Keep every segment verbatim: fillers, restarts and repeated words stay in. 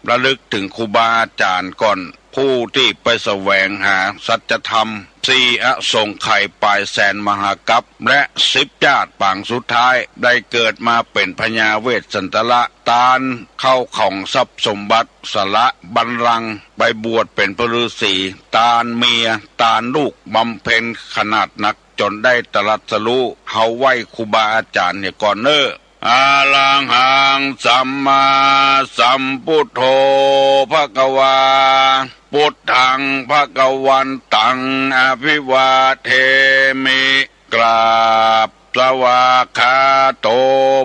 ระลึกเถิงครูบาอาจ๋ารย์ก่อน ผู้ตี้ไปแสวงหาสัจธรรม สี่อสงไขยป๋ายแสนมหากัป และสิบจาติปางสุดท้าย ได้เกิดมาเป๋นพญาเวสสันตระ ตานเข้าของทรัพย์สมบัติ สละบัลลังก์ ไปบวชเป๋นพระฤาษี ตานเมีย ตานลูก บำเพ็ญขนาดนัก จ๋นได้ตรัสรู้ เฮาไหว้ครูบาอาจ๋ารย์เหียก่อนเน่อ อะระหังสัมมาสัมพุทโธ ภะคะวา พุทธัง ภะคะวันตัง อะภิวาเทมิ กราบ สวากขาโต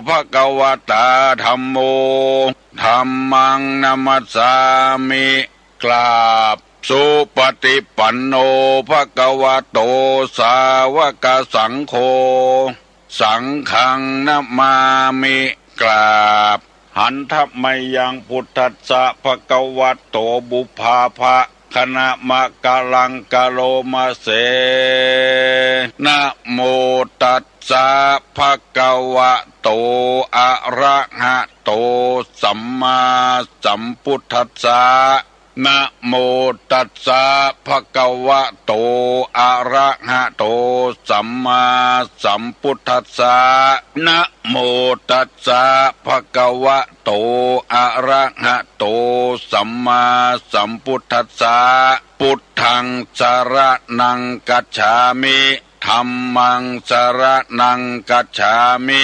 ภะคะวะตา ธัมโม ธัมมัง นะมัสสามิ กราบ สุปฏิปันโน ภะคะวะโต สาวกสังโฆ สังฆัง นะมามิ กราบ หันทะมะยัง พุทธัสสะ ภะคะวะโต ปุพพาภะคะ นะมะกะลัง กะโรมะเส นะโมตัสสะ ภะคะวะโต อะระหะโต สัมมาสัมพุทธัสสะ นะโมตัสสะ ภะคะวะโต อะระหะโต สัมมาสัมพุทธัสสะ นะโมตัสสะ ภะคะวะโต อะระหะโต สัมมาสัมพุทธัสสะ พุทธัง สะระณัง กัจฉามิ ธัมมัง สะระณัง กัจฉามิ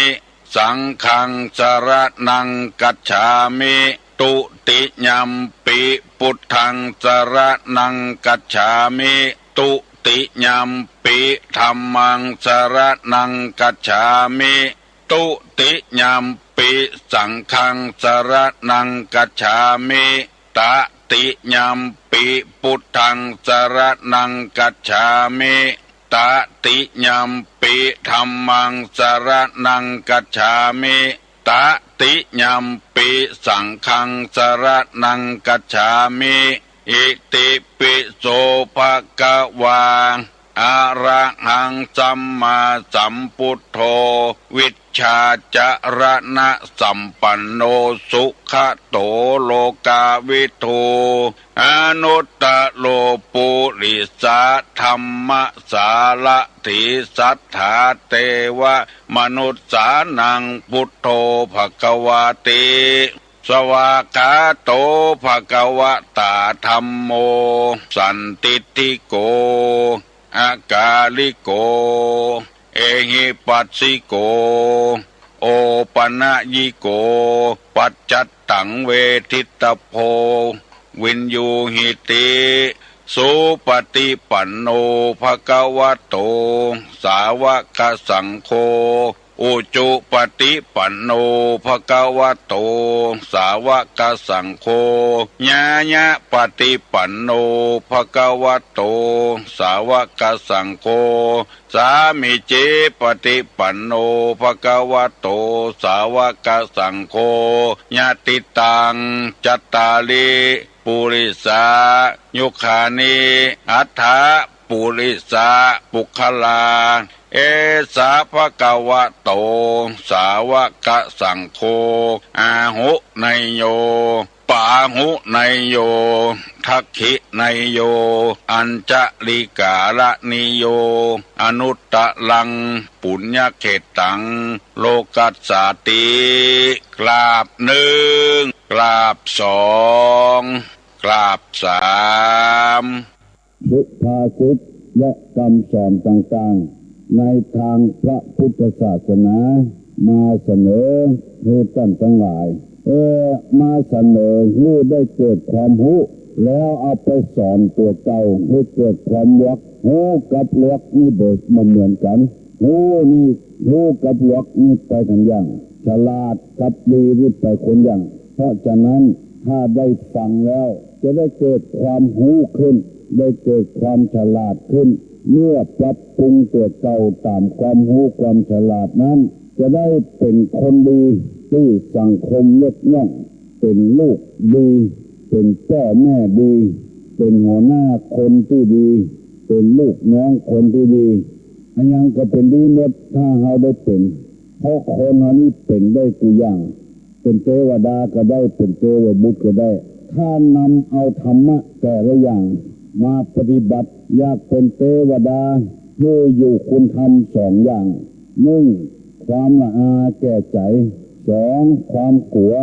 สังฆัง สะระณัง กัจฉามิ ตุติยัมปิ พุทธัง สะระณัง กัจฉามิ ตุติยัมปิ ธัมมัง สะระณัง กัจฉามิ ตุติยัมปิ สังฆัง สะระณัง กัจฉามิ ตะติยัมปิ พุทธัง สะระณัง กัจฉามิ ตะติยัมปิ ธัมมัง สะระณัง กัจฉามิ ตะติยัมปิ สังฆัง สะระณัง กัจฉามิ อิติปิโส ภะคะวา อะระหัง สัมมาสัมพุทโธ วิชชาจะระณะสัมปันโน สุขะโต โลกาวิทู อนุตตะโร ปุริสะธัมมะสารถี สัตถาเตวะมนุสสานัง พุทโธ ภะคะวาติ สวากขาโต ภะคะวะตา ธัมโม สันทิฏฐิโก อะกาลิโก เอหิปัสสิโก โอปะนะยิโก ปัจจัตตัง เวทิตตะโพ วินยูหิติ สุปฏิปันโน ภะคะวะโต สาวกสังโฆ อุจุปฏิปันโน ภะคะวะโต สาวกสังโฆ ญาญะปฏิปันโน ภะคะวะโต สาวกสังโฆ สามีจิปฏิปันโน ภะคะวะโต สาวกสังโฆ ยะติตัง จัตตาริ ปุริสายุคานิ อัฏฐะ ปุริสะ ปุคคลา เอสะ ภะคะวะโต สาวกสังโฆ อาหุเนยโย ปาหุเนยโย ทักขิเนยโย อัญชลิกาละนิโย อนุตตะรัง ปุญญะเขตตัง โลกัสสาติ กราบหนึ่ง กราบสอง กราบสาม สุภาษิตและกำสอนต่างๆ ในตางพระพุทธศาสนา มาเสนอหื้อต้านตังหลาย เออ มาเสนอหื้อได้เกิดความฮู้ แล้วเอาไปสอนตั๋วเก่าหื้อเกิดความหลวก ฮู้กับหลวกนี่บ่ บ่เหมือนกั๋น ฮู้นี่ ฮู้กับหลวกนี่ไปก๋านอย่าง ฉลาดกับดีนี่ไปคนอย่าง เพราะฉะนั้นถ้าได้ฟังแล้วจะได้เกิดความฮู้ขึ้น ได้เกิดความฉลาดขึ้น เมื่อปรับปรุงตั๋วเก่าต๋ามความฮู้ความฉลาดนั้น จะได้เป๋นคนดีตี้สังคมยกย่อง เป๋นลูกดี เป๋นป้อแม่ดี เป๋นหัวหน้าคนตี้ดี เป๋นลูกน้องคนตี้ดี อะหยังก็เป๋นดีหมด ถ้าเฮาได้เป๋น เพราะคนเฮานี่เป๋นได้กู้อย่าง เป๋นเตวดาก็ได้ เป๋นเตวบุตรก็ได้ ถ้านำเอาธรรมะแต่ละอย่างมาปฏิบัติ อยากเป๋นเตวดา หื้ออยู่คุณธรรมสองอย่าง นึ่ง ความละอาแก่ใจ๋ สอง ความกั๋ว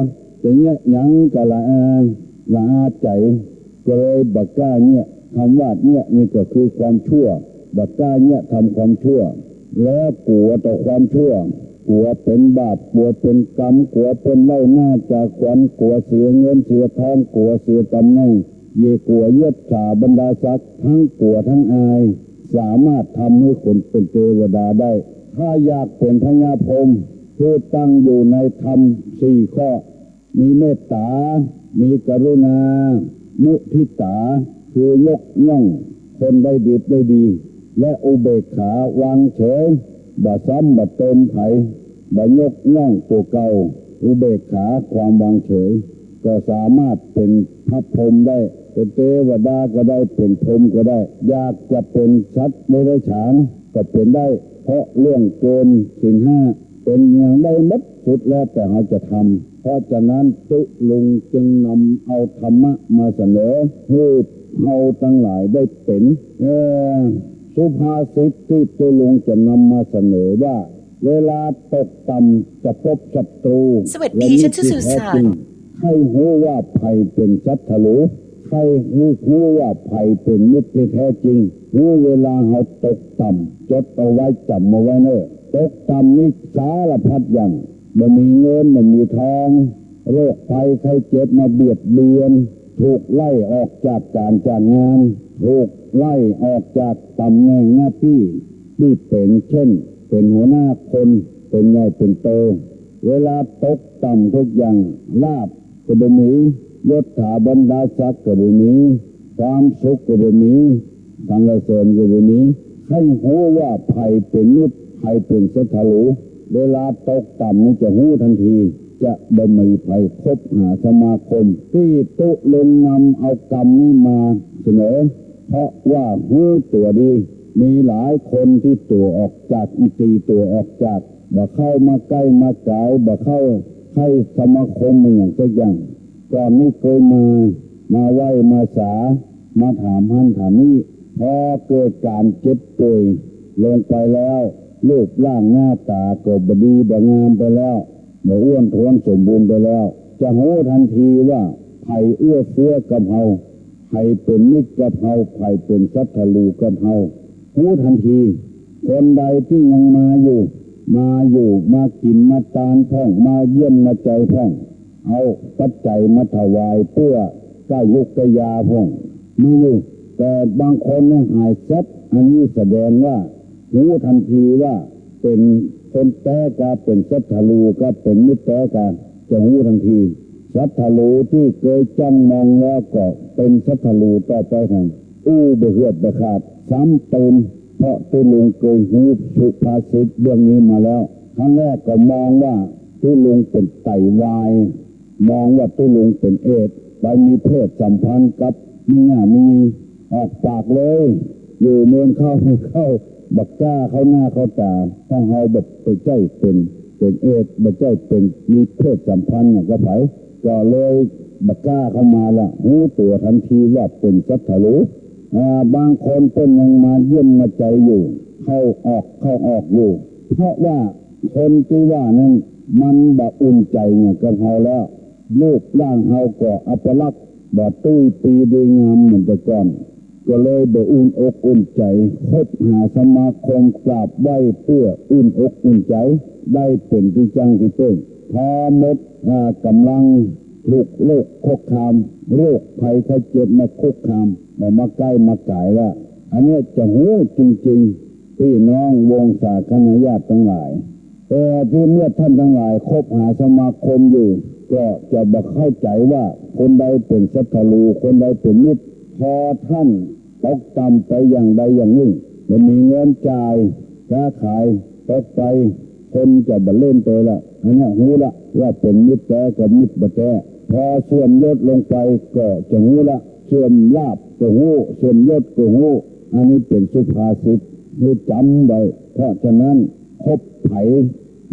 จะเยียะหยังก็ละอา ละอาใจ๋ ก็เลยบ่กล้าเยียะ กำว่าเยียะนี่ก็คือความชั่ว บ่กล้าเยียะทำความชั่ว แล้วกั๋วต่อความชั่ว กั๋วเป๋นบาป กั๋วเป๋นกรรม กั๋วเปิ้นเล่าหน้าจ๋าขวัญ กั๋วเสียเงินเสียทอง กั๋วเสียต๋ำแหน่ง เยียะกั๋วยศถาบรรดาศักดิ์ ตึงกั๋วตึงอาย สามารถทำหื้อคนเป๋นเตวดาได้ ถ้าอยากเป๋นพญาพรหม หื้อตั้งอยู่ในธรรมสี่ข้อ มีเมตต๋า มีกรุณา มุทิต๋า คือยกย่องคนได้ดิบได้ดี และอุเบกขาวางเฉย บ่ซ้ำบ่เติมใผ บ่ยกย่องตั๋วเก่า อุเบกขาความวางเฉย ก็สามารถเป๋นพระพรหมได้ เป๋นเตวดาก็ได้ เป๋นพรหมก็ได้ อยากจะเป๋นสัตว์เดรัจฉานก็เป๋นได้ เพราะล่วงเกินศีลห้า เป๋นหยังได้หมด สุดแล้วแต่เฮาจะทำ เพราะฉะนั้นตุ๊ลุงจึงนำเอาธรรมะมาเสนอ หื้อเฮาตังหลายได้เป๋น เอ่อ สุภาษิตตี้ตุ๊ลุงจะนำมาเสนอว่า เวลาตกต่ำจะพบศัตรู สวัสดี และมิตรที่แท้จริง ใค่ฮู้ว่าใผเป๋นศัตรู ใค่ฮู้ว่าใผเป๋นมิตรที่แท้จริง ฮู้เวลาเฮาตกต่ำ จดเอาไว้ จ๋ำเอาไว้เน่อ ตกต่ำนี่สารพัดอย่าง บ่มีเงิน บ่มีทอง โรคภัยไข้เจ็บมาเบียดเบียน ถูกไล่ออกจากก๋านจากงาน ถูกไล่ออกจากต๋ำแหน่งหน้าตี้ตี้เป๋น เช่น เป๋นหัวหน้าคน เป๋นใหญ่เป๋นโต เวลาตกต่ำทุกอย่าง ลาภก็บ่มี ยศถาบรรดาศักดิ์ก็บ่มี ความสุขก็บ่มี สรรเสริญก็บ่มี ใค่ฮู้ว่าใผเป๋นมิตร ใผเป๋นศัตรู เวลาตกต่ำนี่จะฮู้ตันที จะบ่มีใผคบหาสมาคม ตี้ตุ๊ลุงนำเอากำนี้มาเสนอ เพราะว่าฮู้ตั๋วดี มีหลายคนตี้ตั๋วออกจาก ตี้ตั๋วออกจาก บ่เข้ามาใก้มาก๋าย บ่เข้าใค่สมาคมอะหยังสักอย่าง ก่อนนี้เกยมา มาไหว้มาสา มาถามหั้นถามนี้ พอเกิดก๋านเจ็บป่วยลงไปแล้ว รูปร่างหน้าต๋าก็บ่ดีบ่งามไปแล้ว บ่อ้วนท้วนสมบูรณ์ไปแล้ว จะฮู้ตันทีว่าใผเอื้อเฟื้อกับเฮา ใผเป๋นมิตรกับเฮา ใผเป๋นศัตรูกับเฮา ฮู้ตันที คนใดตี้ยังมาอยู่ มาอยู่ มากิ๋นมาตานพ่อง มาเยี่ยมมาใจพ่อง เอาปัจจัยมาถวายเปื้อก้ายุกก้ายาพ่อง มีอยู่ แต่บางคนเนี่ยหายแซ็บ อันนี้แสดงว่าฮู้ตันทีว่าเป๋นคนแต๊กา เป๋นศัตรูกา เป๋นมิตรแต๊กา จะฮู้ตันที ศัตรูตี้เกยจ้องมองแล้วก็เป๋นศัตรูต่อไปแทน อู้บ่เหือดบ่ขาด ซ้ำเติม เพราะตุ๊ลุงเกยฮู้สุภาษิตเรื่องนี้มาแล้ว ครั้งแรกก็มองว่าตุ๊ลุงเป๋นไตวาย มองว่าตุ๊ลุงเป๋นเอดส์ ไปมีเพศสัมพันธ์กับแม่ย่าแม่ญิง ออกปากเลย อยู่เมินเข้าเมินเข้า บ่กล้าเข้าหน้าเข้าต๋า ถ้าเฮาบ่ บ่ใจ้เป๋น เป๋นเอดส์ บ่ใจ้เป๋นมีเพศสัมพันธ์หยังกับใผ ก็เลยบ่กล้าเข้ามาละ ฮู้ตั๋วตันทีว่าเป๋นศัตรู อ่า บางคนเปิ้นยังมาเยี่ยมมาใจอยู่ เข้าออก เข้าออกอยู่ เพราะว่าคนตี้ว่านั้นมันบ่อุ่นใจ๋หยังกับเฮาแล้ว รูปร่างเฮาก็อัปลักษณ์บ่ตุ้ยปีดีงามเหมือนแต่ก่อน ก็เลยบ่อุ่นอกอุ่นใจ๋ คบหาสมาคม กราบไหว้เปื้ออุ่นอกอุ่นใจ๋ ได้เป๋นตี้จั้งตี้เปิ้ง พอหมด อ่า ก๋ำลังถูกโรคคุกคาม โรคภัยไข้เจ็บมาคุกคาม บ่มาใก้มาก๋ายละ อันเนี้ยจะฮู้จริงๆ ปี้น้องวงศาคณาญาติตังหลาย แต่ตี้เมื่อต้านตังหลายคบหาสมาคมอยู่ ก็จะบ่เข้าใจ๋ว่าคนใดเป๋นศัตรู คนใดเป๋นมิตร พอต้านตกต่ำไปอย่างใดอย่างนึ่ง บ่มีเงินจ่าย ค้าขายตกไป คนจะบ่เล่นตวยละ อันเนี้ยฮู้ละว่าเป๋นมิตรแต๊กับมิตรบ่แต๊ พอเสื่อมยศลงไปก็จะฮู้ละ เสื่อมลาภก็ฮู้ เสื่อมยศก็ฮู้ อันนี้เป๋นสุภาษิต หื้อจ๋ำไว้ เพราะฉะนั้นคบใผ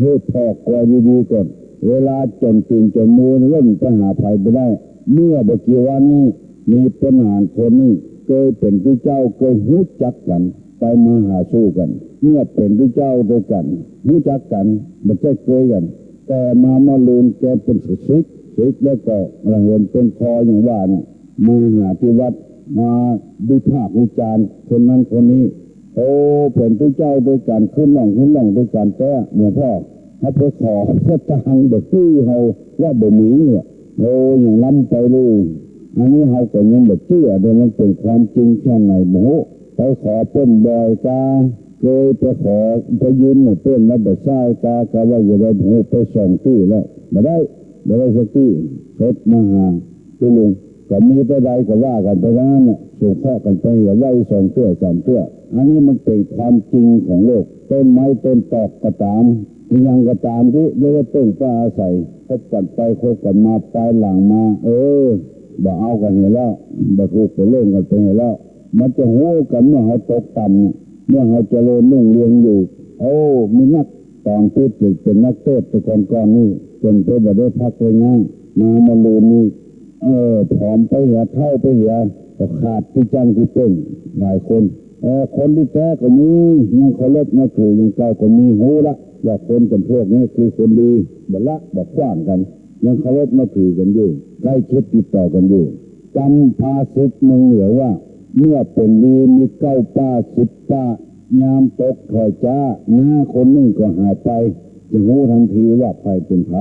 หื้อผ่อคอยดีๆ ก่อน ส เวลาจ๋นตี๋นจ๋นมือล่นไปหาใผบ่ได้ เมื่อบ่กี่วันนี้ มีพลทหารคนนึ่ง เกยเป๋นตุ๊เจ้า เกยฮู้จักกั๋น ไปมาหาสู่กั๋น เมื่อเป๋นตุ๊เจ้าตวยกั๋น ฮู้จักกั๋น บ่ใจ้เกยกั๋น แต่มาเมื่อลูนแกเป๋นสิทธิ์ สิทธิ์แล้วก็ละเหินเป๋นคออย่างว่าน่ะ มาหาตี้วัด มาวิพากษ์วิจารณ์คนนั้นคนนี้ โอ้ เป๋นตุ๊เจ้าตวยกั๋น ขึ้นล่องขึ้นล่องตวยกั๋นแต๊ หลวงป้อ เฮาไปขอสตางค์บ่หื้อ เฮาว่าบ่มีว่ะ โอ้ อย่างล้ำไปลูก อันนี้เฮาก็ยังบ่เจื้อ แต่มันเป๋นความจริงแค่ไหนบ่ฮู้ ไปขอเปิ้นบ่อยกา เกยไปขอไปยืมของเปิ้นแล้วบ่ใซ้กา กาว่าจะได้บ่ฮู้ ไปสองตี้แล้ว บ่ได้ บ่ได้สักตี้ เสร็จมาหา ตุ๊ลุง ก็มีเต้าใดก็ว่ากั๋นไปเต้านั้นน่ะ สงเคราะห์กั๋นไป อย่าว่าสองเตื้อสามเตื้อ อันนี้มันเป๋นความจริงของโลก ต้นไม้ต้นตอกก็ต๋าม อิหยังก็ต๋ามตี้ได้เปิ้งป้าอาศัย คบกั๋นไปคบกั๋นมา ปายหลังมา เออ บ่เอากั๋นเหียแล้ว บ่ถูกบ่เลิ่งกั๋นไปเหียแล้ว มันจะฮู้กั๋นเมื่อเฮาตกต่ำน่ะ เมื่อเฮาเจริญรุ่งเรืองอยู่ โอ้ มีนัก ต๋อนตี้เป๋น เป๋นนักเตสน์แต่ก่อนๆ นี่ จ๋นเปิ้นบ่ได้พักได้ยั้ง มาเมื่อลูนนี้ เออ ผอมไปเหีย เฒ่าไปเหีย ก็ขาดตี้จั้งตี้เป้งหลายคน เออ คนดีแต๊ก็มี ยังเคารพนับถืออย่างเก่าก็มี ฮู้ละว่าคนจ๋ำพวกนี้คือคนดี บ่ละบ่ขว้างกั๋น ยังเคารพนับถือกั๋นอยู่ ใกล้ชิดติดต่อกั๋นอยู่ กำภาษิตเมืองเหนือว่า เมื่อเป๋นดีมีเก้าป้าสิบป้า ยามตกถ้อยจ๊า น้าคนนึ่งก็หายไป จะฮู้ตันทีว่าใผเป๋นใผ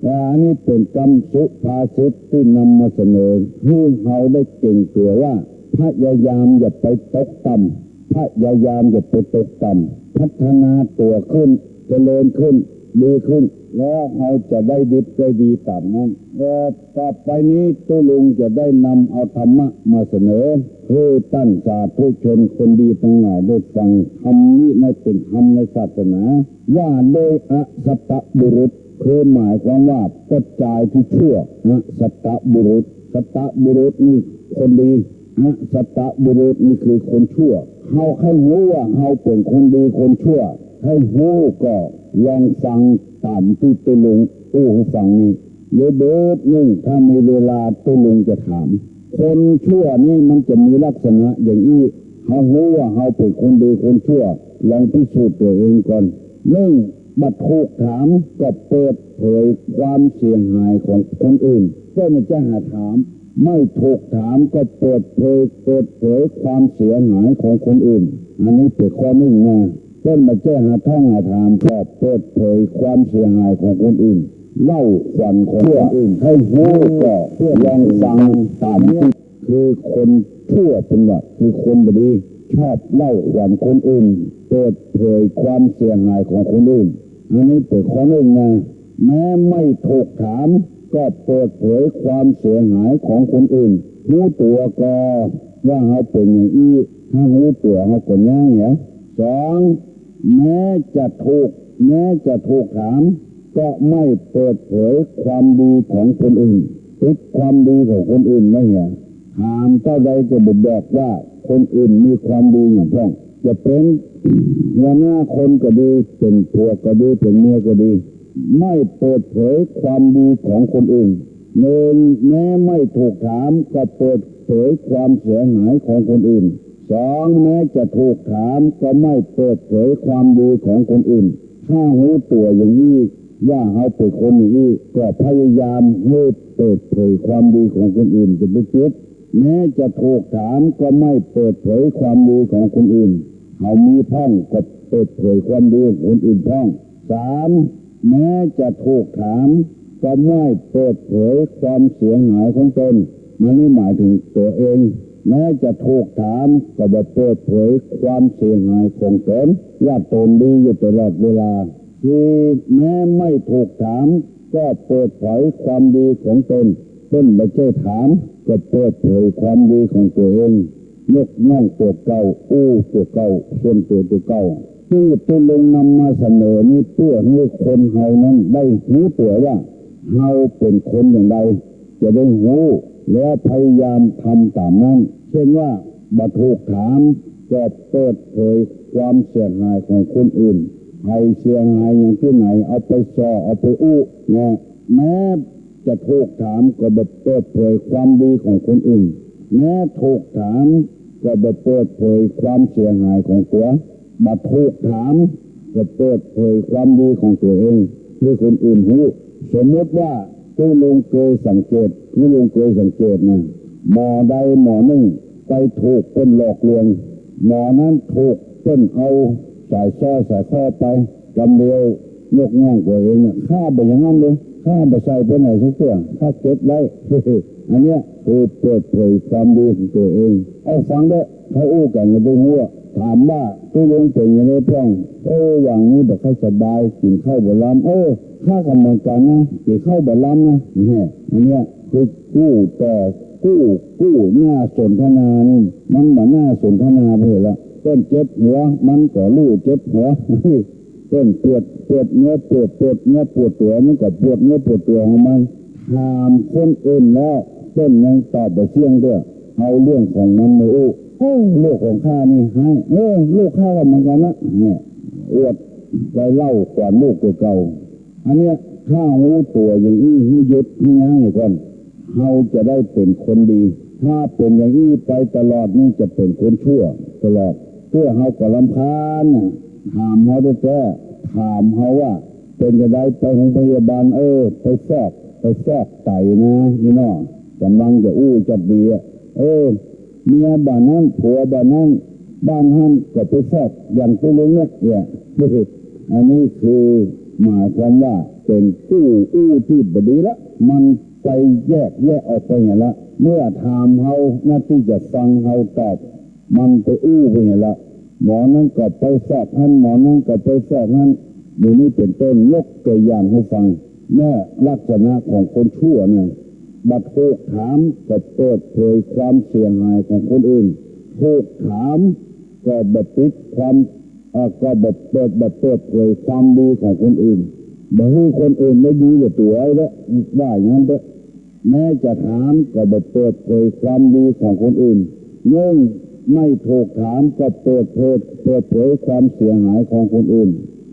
แต่อันนี้เป๋นกำสุภาษิตตี้นำมาเสนอ หื้อเฮาได้เก่งตั๋วว่า พยายามอย่าไปตกต่ำ พยายามอย่าไปตกต่ำ พัฒนาตั๋วขึ้น เจริญขึ้น ดีขึ้น แล้วเฮาจะได้ดิบได้ดีต๋ามนั้น เอ่อ ต่อไปนี้ตุ๊ลุงจะได้นำเอาธรรมะมาเสนอ หื้อต้านสาธุชนคนดีตังหลายได้ฟัง ธรรมนี้นะเป๋นธรรมในศาสนา ว่าโดยอสัตตบุรุษ คือหมายความว่าป้อจายตี้ชั่ว อสัตตบุรุษ สัตตบุรุษนี่คนดี อสัตตบุรุษนี่คือคนชั่ว เฮาใค่ฮู้ว่าเฮาเป๋นคนดีคนชั่ว ใค่ฮู้ก็ลองฟังต๋ามตี้ตุ๊ลุงอู้หื้อฟังนี้ เดี๋ยวเบิดนึ่ง ถ้ามีเวลาตุ๊ลุงจะถาม คนชั่วนี่มันจะมีลักษณะอย่างอี้ เฮาฮู้ว่าเฮาเป๋นคนดีคนชั่ว ลองพิสูจน์ตั๋วเองก่อน นึ่ง บ่ถูกถามก็เปิดเผยความเสียหายของคนอื่น ก็บ่ใจ้หาถาม ไม่ถูกถามก็เปิดเผย เปิดเผยความเสียหายของคนอื่น อันนี้เป๋นข้อนึ่งนะ เปิ้นบ่ใจ้หาท่องหาถาม ก็เปิดเผยความเสียหายของคนอื่น เล่าขวัญของคนอื่น ใค่ฮู้ก็ลองฟังต๋ามตี้ คือคนชั่วเปิ้นว่า คือคนบ่ดี ชอบเล่าขวัญคนอื่น เปิดเผยความเสียหายของคนอื่น อันนี้เป๋นข้อนึ่งนะ แม้ไม่ถูกถามก็เปิดเผยความเสียหายของคนอื่น ฮู้ตั๋วก็ว่าเฮาเป๋นอย่างอี้ ถ้าฮู้ตั๋วเฮาก็ยั้งเหีย สอง แม้จะถูก แม้จะถูกถาม ก็ไม่เปิดเผยความดีของคนอื่น ปิดความดีของคนอื่นไว้เหีย ถามเต้าใดก็บ่บอกว่าคนอื่นมีความดีอย่างพ่อง จะเป๋นหัวหน้าคนก็ดี เป๋นผัวก็ดี เป๋นเมียก็ดี ไม่เปิดเผยความดีของคนอื่น นึ่ง แม้ไม่ถูกถามก็เปิดเผยความเสียหายของคนอื่น สอง แม้จะถูกถามก็ไม่เปิดเผยความดีของคนอื่น ถ้าฮู้ตั๋วอย่างอี้ ว่าเฮาเป๋นคนอย่างอี้ ก็พยายามหื้อเปิดเผยความดีของคนอื่น จะบ่ปิด แม้จะถูกถามก็ไม่เปิดเผยความดีของคนอื่น เฮามีพ่องก็เปิดเผยความดีของคนอื่นพ่อง สาม แม้จะถูกถามก็ไม่เปิดเผยความเสียหายของตน มันนี่หมายเถิงตั๋วเอง แม้จะถูกถามก็บ่เปิดเผยความเสียหายของตน ว่าตนดีอยู่ตลอดเวลา สี่ แม้ไม่ถูกถามก็เปิดเผยความดีของตน เปิ้นบ่ใจ้ถามก็เปิดเผยความดีของตั๋วเอง ยกน้องตั๋วเก่า อู้ตั๋วเก่า ส่วนตั๋วตั๋วเก่า ตี้ตุ๊ลุงนำมาเสนอนี้เปื้อหื้อคนเฮานั้นได้ฮู้ตั๋วว่าเฮาเป๋นคนอย่างใด จะได้ฮู้ แล้วพยายามทำต๋ามนั้น เช่นว่า บ่ถูกถามก็เปิดเผยความเสียหายของคนอื่น ใผเสียหายอย่างตี้ไหน เอาไปส่อ เอาไปอู้ นะ แม้จะถูกถามก็บ่เปิดเผยความดีของคนอื่น แม้ถูกถามก็บ่เปิดเผยความเสียหายของตั๋ว บ่ถูกถามก็เปิดเผยความดีของตั๋วเองหื้อคนอื่นฮู้ สมมุติว่าตุ๊ลุงเกยสังเกต ตุ๊ลุงเกยสังเกตนะ หมอใดหมอนึ่งไปถูกเปิ้นหลอกลวง หมอนั้นถูกเปิ้นเอาสายสร้อยสายข้อไป กำเดียวยกย่องตั๋วเองนะ ข้าบ่อย่างนั้นเลย ข้าบ่ใส่ไปไหนสักเตื้อ ข้าเก็บไว้ อันเนี้ยคือเปิดเผยความดีของตั๋วเอง เอาฟังเด้อ ถ้าอู้กั๋นก็ต้องฮู้ ถามว่าตุ๊ลุงเป๋นจะไดพ่อง โอ้ หว่างนี้บ่ค่อยสบาย กิ๋นข้าวบ่ล้ำ เออ ข้าก็เหมือนกั๋นนะ กิ๋นข้าวบ่ล้ำนะ เนี่ย อันเนี้ยคือกู้ต่อกู้ กู้หน้าสนทนานี่ มันบ่หน้าสนทนาไปละ เปิ้นเจ็บหัว มันก็ลู่เจ็บหัว เปิ้นปวด ปวดเนื้อปวด ปวดเนื้อปวดตั๋ว มันก็ปวดเนื้อปวดตั๋วของมัน ถามคนอื่นแล้ว เปิ้นยังตอบบ่เสี้ยงเตื้อ เอาเรื่องของมันมาอู้ โอ้ ลูกของข้านี่ฮ้าย เออ ลูกข้าก็เหมือนกั๋นนะ เนี่ย อวดไปเล่าขวัญลูกตั๋วเก่า อันเนี้ย ถ้าฮู้ตั๋วอย่างอี้ ฮู้หยุด ฮู้ยั้งเหียก่อน เฮาจะได้เป๋นคนดี ถ้าเป๋นอย่างอี้ไปตลอดนี่จะเป๋นคนชั่วตลอด เตื้อเฮาก็รำคาญน่ะ ถามเฮาแต๊ๆ ถามเฮาว่า เป๋นจะไดไปโฮงพยาบาล เออ ไปฟอก ไปฟอกไตนะ อี่น้อง ก่ำลังจะอู้จักดีอะ เออ เมียบ่านั้น ผัวบ่านั้น บ้านหั้นก็ไปฟอก อย่างตุ๊ลุงเนี่ย เนี่ย อันนี้คือหมายความว่าเป๋นกู้อู้ตี้บ่ดีละ มันไปแยกแยะออกไปหั้นละ เมื่อถามเฮา หน้าตี้จะฟังเฮาตอบ มันไปอู้ไปหั้นละ หมอนั้นก็ไปฟอกหั้น หมอนั้นก็ไปฟอกหั้น หมู่นี้เป๋นต้น ยกตั๋วอย่างหื้อฟัง แน่ลักษณะของคนชั่วนะ บ่ถูกถามก็เปิดเผยความเสียหายของคนอื่น ถูกถามก็บ่ปิดความ เอ่อ ก็บ่เปิด บ่เปิดเผยความดีของคนอื่น บ่หื้อคนอื่นได้ดีกับตั๋วแล้ว ว่าอย่างนั้นเต๊อะ แม้จะถามก็บ่เปิดเผยความดีของคนอื่น นึ่ง ไม่ถูกถามก็เปิดเผย เปิดเผยความเสียหายของคนอื่น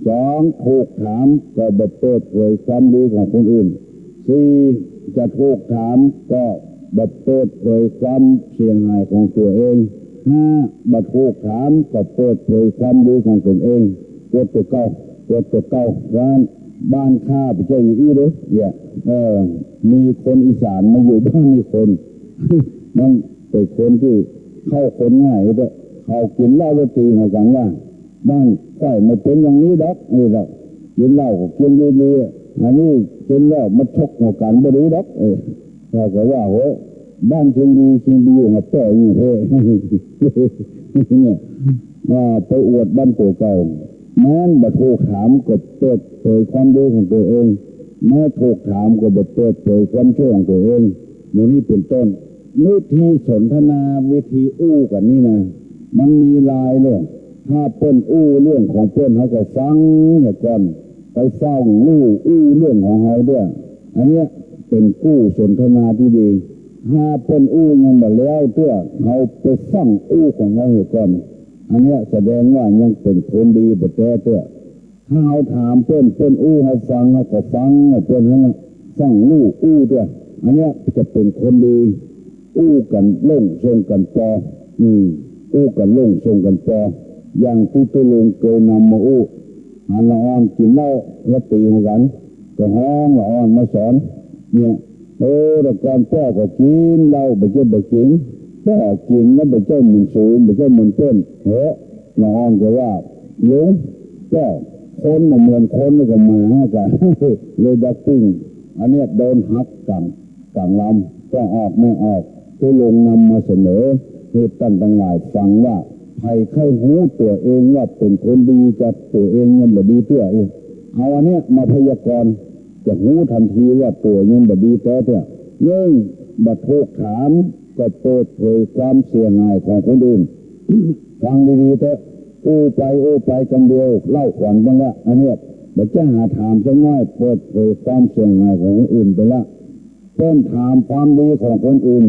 สอง ถูกถามก็บ่เปิดเผยความดีของคนอื่น สี่ จะถูกถามก็บ่เปิดเผยความเสียหายของตั๋วเอง ห้า บ่ถูกถามก็เปิดเผยความดีของตนเอง กดตั๋วเก่า กดตั๋วเก่า ว่าบ้านข้าบ่ใจ้อย่างอี้เด้อ เนี่ย เออ มีคนอีสานมาอยู่บ้านนี่คน มันเป๋นคนตี้เข้าคนง่ายเต๊อะ เขากิ๋นเหล้าแล้วตี๋หัวกั๋นว่า บ้านข้อยบ่เป๋นอย่างนี้ดอก นี่ดอก กิ๋นเหล้าก็กิ๋นดีๆ อันนี้กิ๋นแล้วมาชกหัวกั๋นบ่ดีดอก เออ เขาก็ว่า โห บ้านเชิงดีเชิงดีมาแป้อยู่เท่ เนี่ย ว่าไปอวดบ้านตั๋วเก่า แม้นบ่ถูกถามก็เปิดเผยความดีของตั๋วเอง แม้ถูกถามก็บ่เปิดเผยความชั่วของตั๋วเอง หมู่นี้เป๋นต้น วิธีสนทนา วิธีอู้กั๋นนี่นะ มันมีหลายเรื่อง ถ้าเปิ้นอู้เรื่องของเปิ้น เฮาก็ฟังเหียก่อน ไปฟั่งลู่อู้เรื่องของเฮาเตื้อ อันเนี้ยเป๋นกู้สนทนาตี้ดี ถ้าเปิ้นอู้ยังบ่แล้วเตื้อ เฮาไปฟั่งอู้ของเฮาเหียก่อน อันเนี้ยแสดงว่ายังเป๋นคนดีบ่แต๊เตื้อ ถ้าเฮาถามเปิ้น เปิ้นอู้เฮาฟัง เฮาก็ฟั่งเปิ้นหั้นน่ะ ฟั่งลู่อู้เตื้อ อันเนี้ยจะเป๋นคนดี อู้กั๋นโล่งส่งกั๋นปอ อืม อู้กั๋นโล่งส่งกั๋นปอ อย่างตี้ตุ๊ลุงเกยนำมาอู้ หันละอ่อนกิ๋นเหล้าแล้วตี๋หัวกั๋น ก็ฮ้องละอ่อนมาสอน เนี่ย เออ แต่ก่อนป้อก็กิ๋นเหล้า บ่ใจ้บ่กิ๋น ป้อกิ๋นแล้วบ่ใจ้เหมือนสู บ่ใจ้เหมือนเปิ้น โห ละอ่อนก็ว่า ลุง ป้อคนบ่เหมือนคน แล้วก็หมากั๋น เลยดักปิ้ง อันเนี้ยโดนหักกั๋ง ก๋างลำ ป้อออกแม่ออก ตุ๊ลุงนำมาเสนอ หื้อต้านตังหลายฟังว่า ใผใค่ฮู้ตั๋วเองว่าเป๋นคนดี จะตั๋วเองยังบ่ดีเตื้อ เอาอันเนี้ยมาพยากรณ์ จะฮู้ตันทีว่าตั๋วยังบ่ดีแต๊เตื้อ นึ่ง บ่ถูกถามก็เปิดเผยความเสียหายของคนอื่น ฟังดีๆ เต๊อะ อู้ไปอู้ไปกำเดียว เล่าขวัญไปละ อันเนี้ย บ่ใจ้หาถามสักหน้อย เปิดเผยความเสียหายของคนอื่นไปละ เปิ้นถามความดีของคนอื่น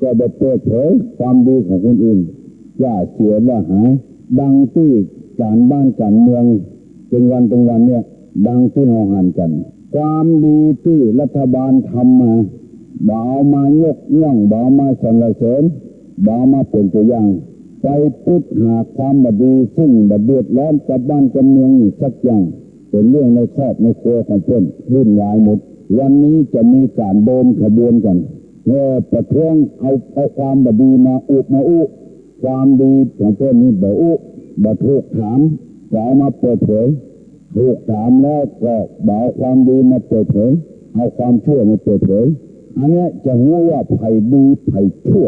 ก็บ่เปิดเผยความดีของคนอื่น ว่าเสียว่าหาย ดังตี้ก๋านบ้านก๋านเมือง ตึงวันตึงวันเนี่ย ดังตี้เฮาหันกั๋น ความดีตี้รัฐบาลทำมา บ่เอามายกย่อง บ่เอามาสรรเสริญ บ่เอามาเป๋นตั๋วอย่าง ไปปึกหาความบ่ดี ซึ่งบ่เดือดร้อนกับบ้านกับเมืองสักอย่าง เป๋นเรื่องในครอบในครัวของเปิ้น วุ่นวายหมด วันนี้จะมีก๋านเดินขบวนกั๋น เออ ประท้วง เอา เอาความบ่ดีมาอุมาอู้ ความดีของเปิ้นนี่บ่อู้ บ่ถูกถาม ก็เอามาเปิดเผย ถูกถามแล้วก็บ่เอาความดีมาเปิดเผย เอาความชั่วมาเปิดเผย อันเนี้ยจะฮู้ว่าใผดีใผชั่ว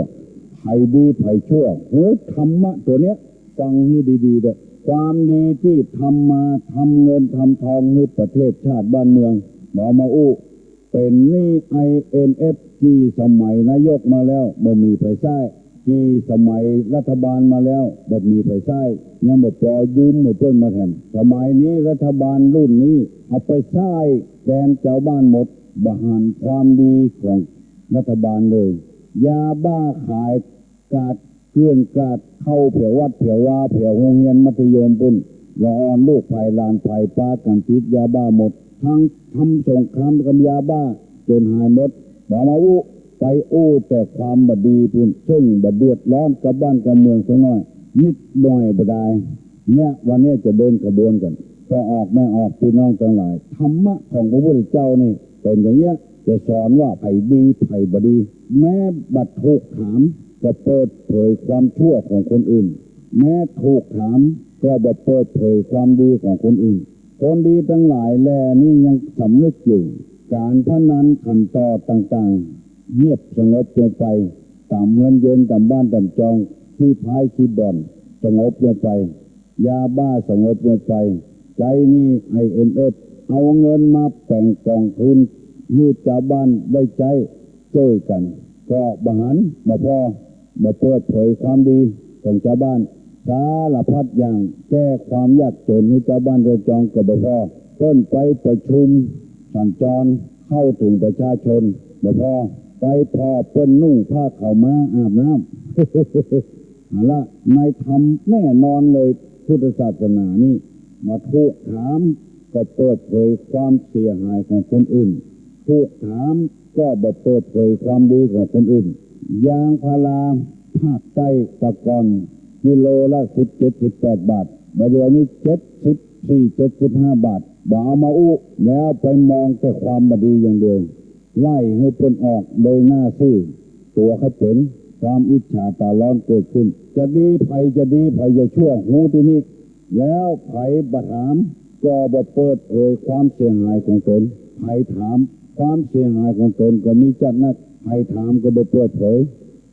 ใผดีใผชั่ว ฮู้ธรรมะตั๋วเนี้ย ฟังหื้อดีๆ เต๊อะ ความดีตี้ทำมา ทำเงินทำทองหื้อประเทศชาติบ้านเมือง บ่เอามาอู้ เป๋นหนี้ ไอเอ็มเอฟ กี่สมัยนายกมาแล้ว บ่มีใผใจ๊ กี่สมัยรัฐบาลมาแล้ว บ่มีใผใจ๊ ยังบ่ปอยืมหมู่เปิ้นมาแถม สมัยนี้รัฐบาลรุ่นนี้ เอาไปใจ๊แตนจาวบ้านหมด บ่หันความดีของรัฐบาลเลย ยาบ้าขาย กาดเกลื่อนกลาดเข้าแผววัดแผววา แผวโฮงเฮียนมัธยมปู้น ละอ่อนลูกใผหลานใผปากั๋นติดยาบ้าหมด ตึงทำสงครามกับยาบ้าจ๋นหายหมด บ่เอามาอู้ ไปอู้แต่ความบ่ดีปู้น ซึ่งบ่เดือดร้อนกับบ้านกับเมืองสักหน้อย นิดหน่อยบ่ดาย เนี่ย วันเนี้ยจะเดินขบวนกั๋น ป้อออกแม่ออก ปี้น้องตังหลาย ธรรมะของพระพุทธเจ้านี่เป๋นอย่างเนี้ย จะสอนว่าใผดีใผบ่ดี แม้บ่ถูกถามก็เปิดเผยความชั่วของคนอื่น แม้ถูกถามก็บ่เปิดเผยความดีของคนอื่น คนดีตังหลายแลนี่ยังสำนึกอยู่ ก๋านพนันขันต่อต่างๆ เงียบสงบลงไป ต๋ามเฮือนเย็น ต๋ามบ้านต๋ามจอง ขี้พายขี้บ่อน สงบลงไป ยาบ้าสงบลงไป ใจ๊หนี้ ไอเอ็มเอฟ เอาเงินมาแป๋งก๋องคืนหื้อจาวบ้านได้ใจ๊ จ้วยกั๋น ก็บ่หัน บ่ปอ บ่เปิดเผยความดีของจาวบ้าน สารพัดอย่าง แก้ความยากจ๋นหื้อจาวบ้านจาวจองก็บ่ปอ เปิ้นไปประชุมสัญจร เข้าเถิงประชาชน บ่ปอ ไปผ่อเปิ้นนุ่งผ้าขาวม้าอาบน้ำ หันละ ในธรรมแน่นอนเลย พุทธศาสนานี่ บ่ถูกถามก็เปิดเผยความเสียหายของคนอื่น ถูกถามก็บ่เปิดเผยความดีของคนอื่น ยางพาราภาคใต้แต่ก่อนกิโลละสิบเจ็ด สิบแปดบาท บ่าเดี่ยวนี้เจ็ดสิบสี่ เจ็ดสิบห้าบาท บ่เอามาอู้ แล้วไปมองแต่ความบ่ดีอย่างเดียว ไล่หื้อเปิ้นออกโดยหน้าซื่อ ตั๋วใค่เป๋น ความอิจฉาต๋าร้อนเกิดขึ้น จะดีใผจะดีใผจะชั่ว ฮู้ตี้นี่ แล้วใผบ่ถาม ก็บ่เปิดเผยความเสียหายของตน ใผถาม ความเสียหายของตนก็มีจัดนัก ใผถามก็บ่เปิดเผย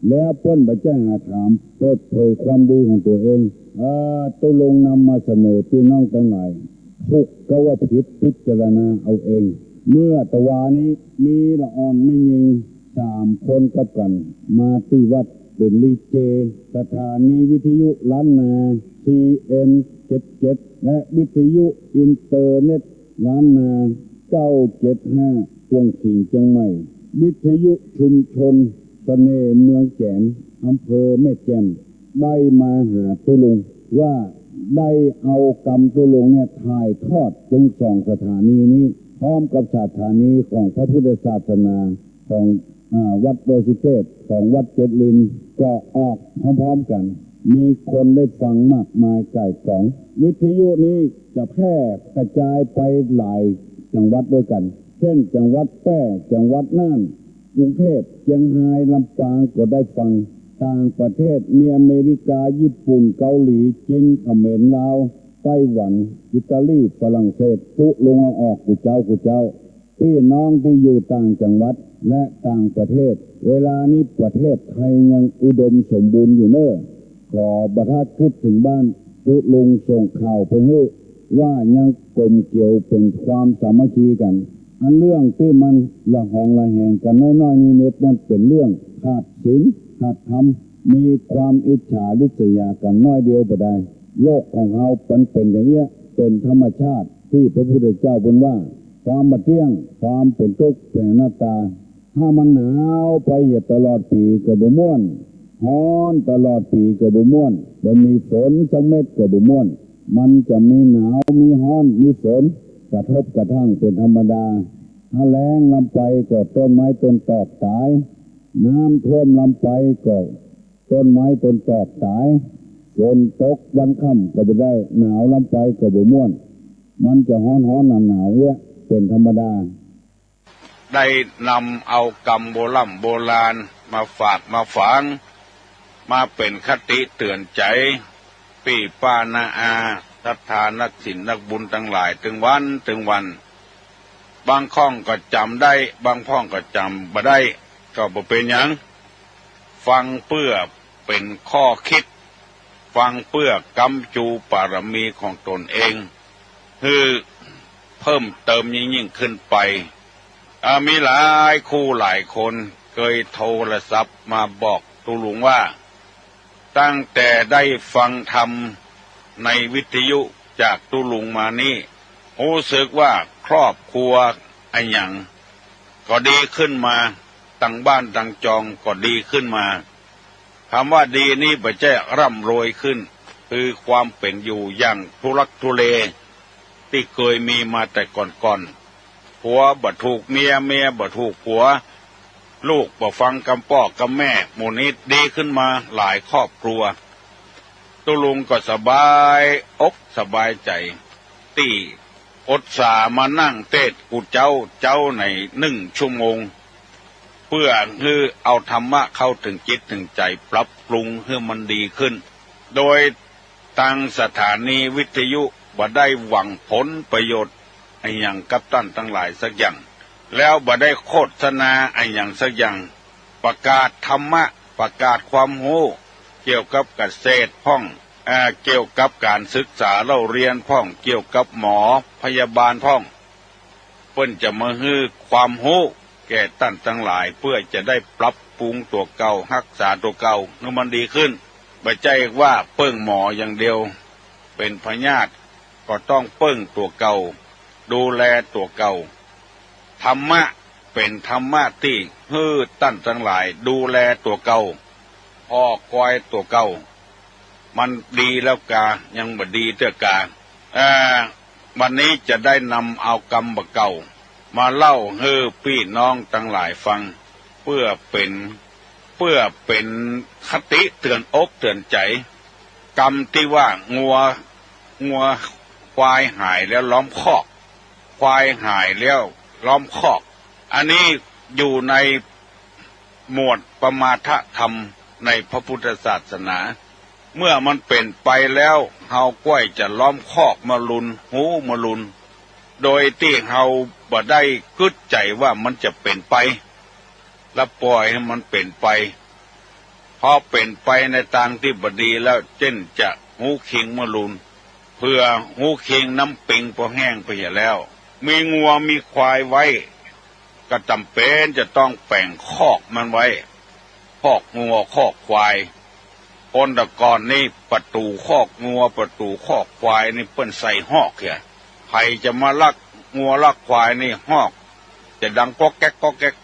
แล้วเปิ้นบ่ใจ้หาถาม เปิดเผยความดีของตั๋วเอง เออ ตุ๊ลุงนำมาเสนอปี้น้องตังหลาย ถูกก็ว่าผิด พิจารณาเอาเอง เมื่อตะวานี้มีละอ่อนแม่ญิงสามคนกับกั๋น มาตี้วัดเป๋นดีเจ สถานีวิทยุล้านนา ซีเอ็มเจ็ดเจ็ด และวิทยุอินเทอร์เน็ตล้านนา เก้าเจ็ดห้า กวงสิงห์เจียงใหม่ วิทยุชุมชนเสน่ห์เมืองแจ๋ม อำเภอแม่แจ่ม ได้มาหาตุ๊ลุงว่าได้เอากำตุ๊ลุงเนี่ยถ่ายทอดเถิงสองสถานีนี้ พร้อมกับสถานีของพระพุทธศาสนาของ อ่า วัดดอยสุเทพ ของวัดเจ็ดลิน ก็ออกพร้อมๆ กั๋น มีคนได้ฟังมากมายก่ายก๋อง วิทยุนี้จะแพร่กระจายไปหลายจังหวัดด้วยกั๋น เช่น จังหวัดแพร่ จังหวัดน่าน กรุงเทพ เจียงฮาย ลำปาง ก็ได้ฟัง ต่างประเทศ มีอเมริกา ญี่ปุ่น เกาหลี จีน เขมร ลาว ไต้หวัน อิตาลี ฝรั่งเศส ตุ๊ลุงเอาออกกู้เจ๊ากู้เจ๊า ปี้น้องตี้อยู่ต่างจังหวัดและต่างประเทศ เวลานี้ประเทศไทยยังอุดมสมบูรณ์อยู่เน่อ ขอบ่ถ้ากึ๊ดเถิงบ้าน ตุ๊ลุงส่งข่าวไปหื้อ ว่ายังก๋มเกี่ยวเป๋นความสามัคคีกั๋น อันเรื่องตี้มันละหองละแหงกั๋นน้อยๆ นิดๆ นั้นเป๋นเรื่องขาดศีล ขาดธรรม มีความอิจฉาริษยากั๋นน้อยเดียวบ่ดาย โลกของเฮามันเป๋นอย่างเนี้ย เป๋นธรรมชาติตี้พระพุทธเจ้าเปิ้นว่า ความบ่เตี้ยง ความเป๋นตุ๊กข์ เป๋นอนัตตา ถ้ามันหนาวไปเหียตลอดปี๋ก็บ่ม่วน ฮ้อนตลอดปี๋ก็บ่ม่วน บ่มีฝนสักเม็ดก็บ่ม่วน มันจะมีหนาว มีฮ้อน มีฝน กระทบกระทั่งเป๋นธรรมดา แล้งลำไปก็ต้นไม้ต้นตอกต๋าย น้ำท่วมลำไปก็ต้นไม้ต้นตอกต๋าย ฝนตกวันค่ำก็บ่ได้ หนาวลำไปก็บ่ม่วน มันจะฮ้อนๆ หนาวๆ เอี้ยะ เป๋นธรรมดา ได้นำเอากำโบร่ำโบราณมาฝากมาฝัง มาเป๋นคติเตื๋อนใจ๋ ปี้ป้าน้าอา ศรัทธานักศีลนักบุญตังหลาย ตึงวันตึงวัน บางข้องก็จ๋ำได้ บางข้องก็จ๋ำบ่ได้ ก็บ่เป๋นหยัง ฟังเปื้อเป๋นข้อคิด ฟังเปื้อก๊ำจูปารมีของต๋นเอง หื้อเพิ่มเติมยิ่งๆ ขึ้นไป อ่า มีหลายคู่หลายคนเกยโทรศัพท์มาบอกตุ๊ลุงว่า ตั้งแต่ได้ฟังธรรมในวิทยุจากตุ๊ลุงมานี้ ฮู้สึกว่าครอบครัวอะหยังก็ดีขึ้นมา ตังบ้านตังจองก็ดีขึ้นมา กำว่าดีนี้บ่ใจ้ร่ำรวยขึ้น คือความเป๋นอยู่อย่างทุลักทุเล ตี้เกยมีมาแต่ก่อนๆ ผัวบ่ถูกเมีย เมียบ่ถูกผัว ลูกบ่ฟังกำป้อกำแม่ หมู่นี้ดีขึ้นมาหลายครอบครัว ตุ๊ลุงก็สบายอกสบายใจ๋ ตี้อดสามานั่งเตสน์กู้เจ๊าเจ๊าในนึ่งชั่วโมง เปื้อหื้อเอาธรรมะเข้าเถิงจิตเถิงใจ๋ ปรับปรุงหื้อมันดีขึ้น โดยตางสถานีวิทยุบ่ได้หวังผลประโยชน์อะหยังกับต้านตังหลายสักอย่าง แล้วบ่ได้โฆษณาอะหยังสักอย่าง ประกาศธรรมะ ประกาศความฮู้เกี่ยวกับเกษตรพ่อง อ่า เกี่ยวกับก๋านศึกษาเล่าเรียนพ่อง เกี่ยวกับหมอพยาบาลพ่อง เปิ้นจะมาหื้อความฮู้แก่ต้านตังหลาย เปื้อจะได้ปรับปรุงตั๋วเก่า ฮักษาตั๋วเก่าหื้อมันดีขึ้น บ่ใจ้ว่าเปิ้งหมออย่างเดียว เป๋นพยาธิก็ต้องเปิ้งตั๋วเก่า ดูแลตั๋วเก่า ธรรมะเป๋นธรรมะตี้หื้อต้านตังหลายดูแลตั๋วเก่า คอกควายตั๋วเก่า มันดีแล้วกา ยังบ่ดีเตื้อกา เอ่อ วันนี้จะได้นำเอากำบ่าเก่ามาเล่าหื้อปี้น้องตังหลายฟัง เปื้อเป๋น เปื้อเป๋นคติเตื๋อนอกเตื๋อนใจ๋ กำตี้ว่างัว งัวควายหายแล้วล้อมคอก ควายหายแล้วล้อมคอก อันนี้อยู่ในหมวดปมาทธรรมในพระพุทธศาสนา เมื่อมันเป๋นไปแล้ว เฮาก้อยจะล้อมคอกมะลุน ฮู้มะลุน โดยตี้เฮาบ่ได้กึ๊ดใจ๋ว่ามันจะเป๋นไป แล้วป่อยหื้อมันเป๋นไป พอเป๋นไปในตางตี้บ่ดีแล้ว เจ้นจะฮู้คิงมะลุน เปื้อฮู้คิงน้ำปิงปอแห้งไปเหียแล้ว มีงัวมีควายไว้ ก็จ๋ำเป๋นจะต้องแป๋งคอกมันไว้ คอกงัวคอกควาย คนแต่ก่อนนี่ประตู๋คอกงัวประตู๋คอกควายนี่เปิ้นใส่ฮอกเหีย ใผจะมาลักงัวลักควายนี่ฮอกจะดังก๊อกแก๊กก๊อกแก๊ก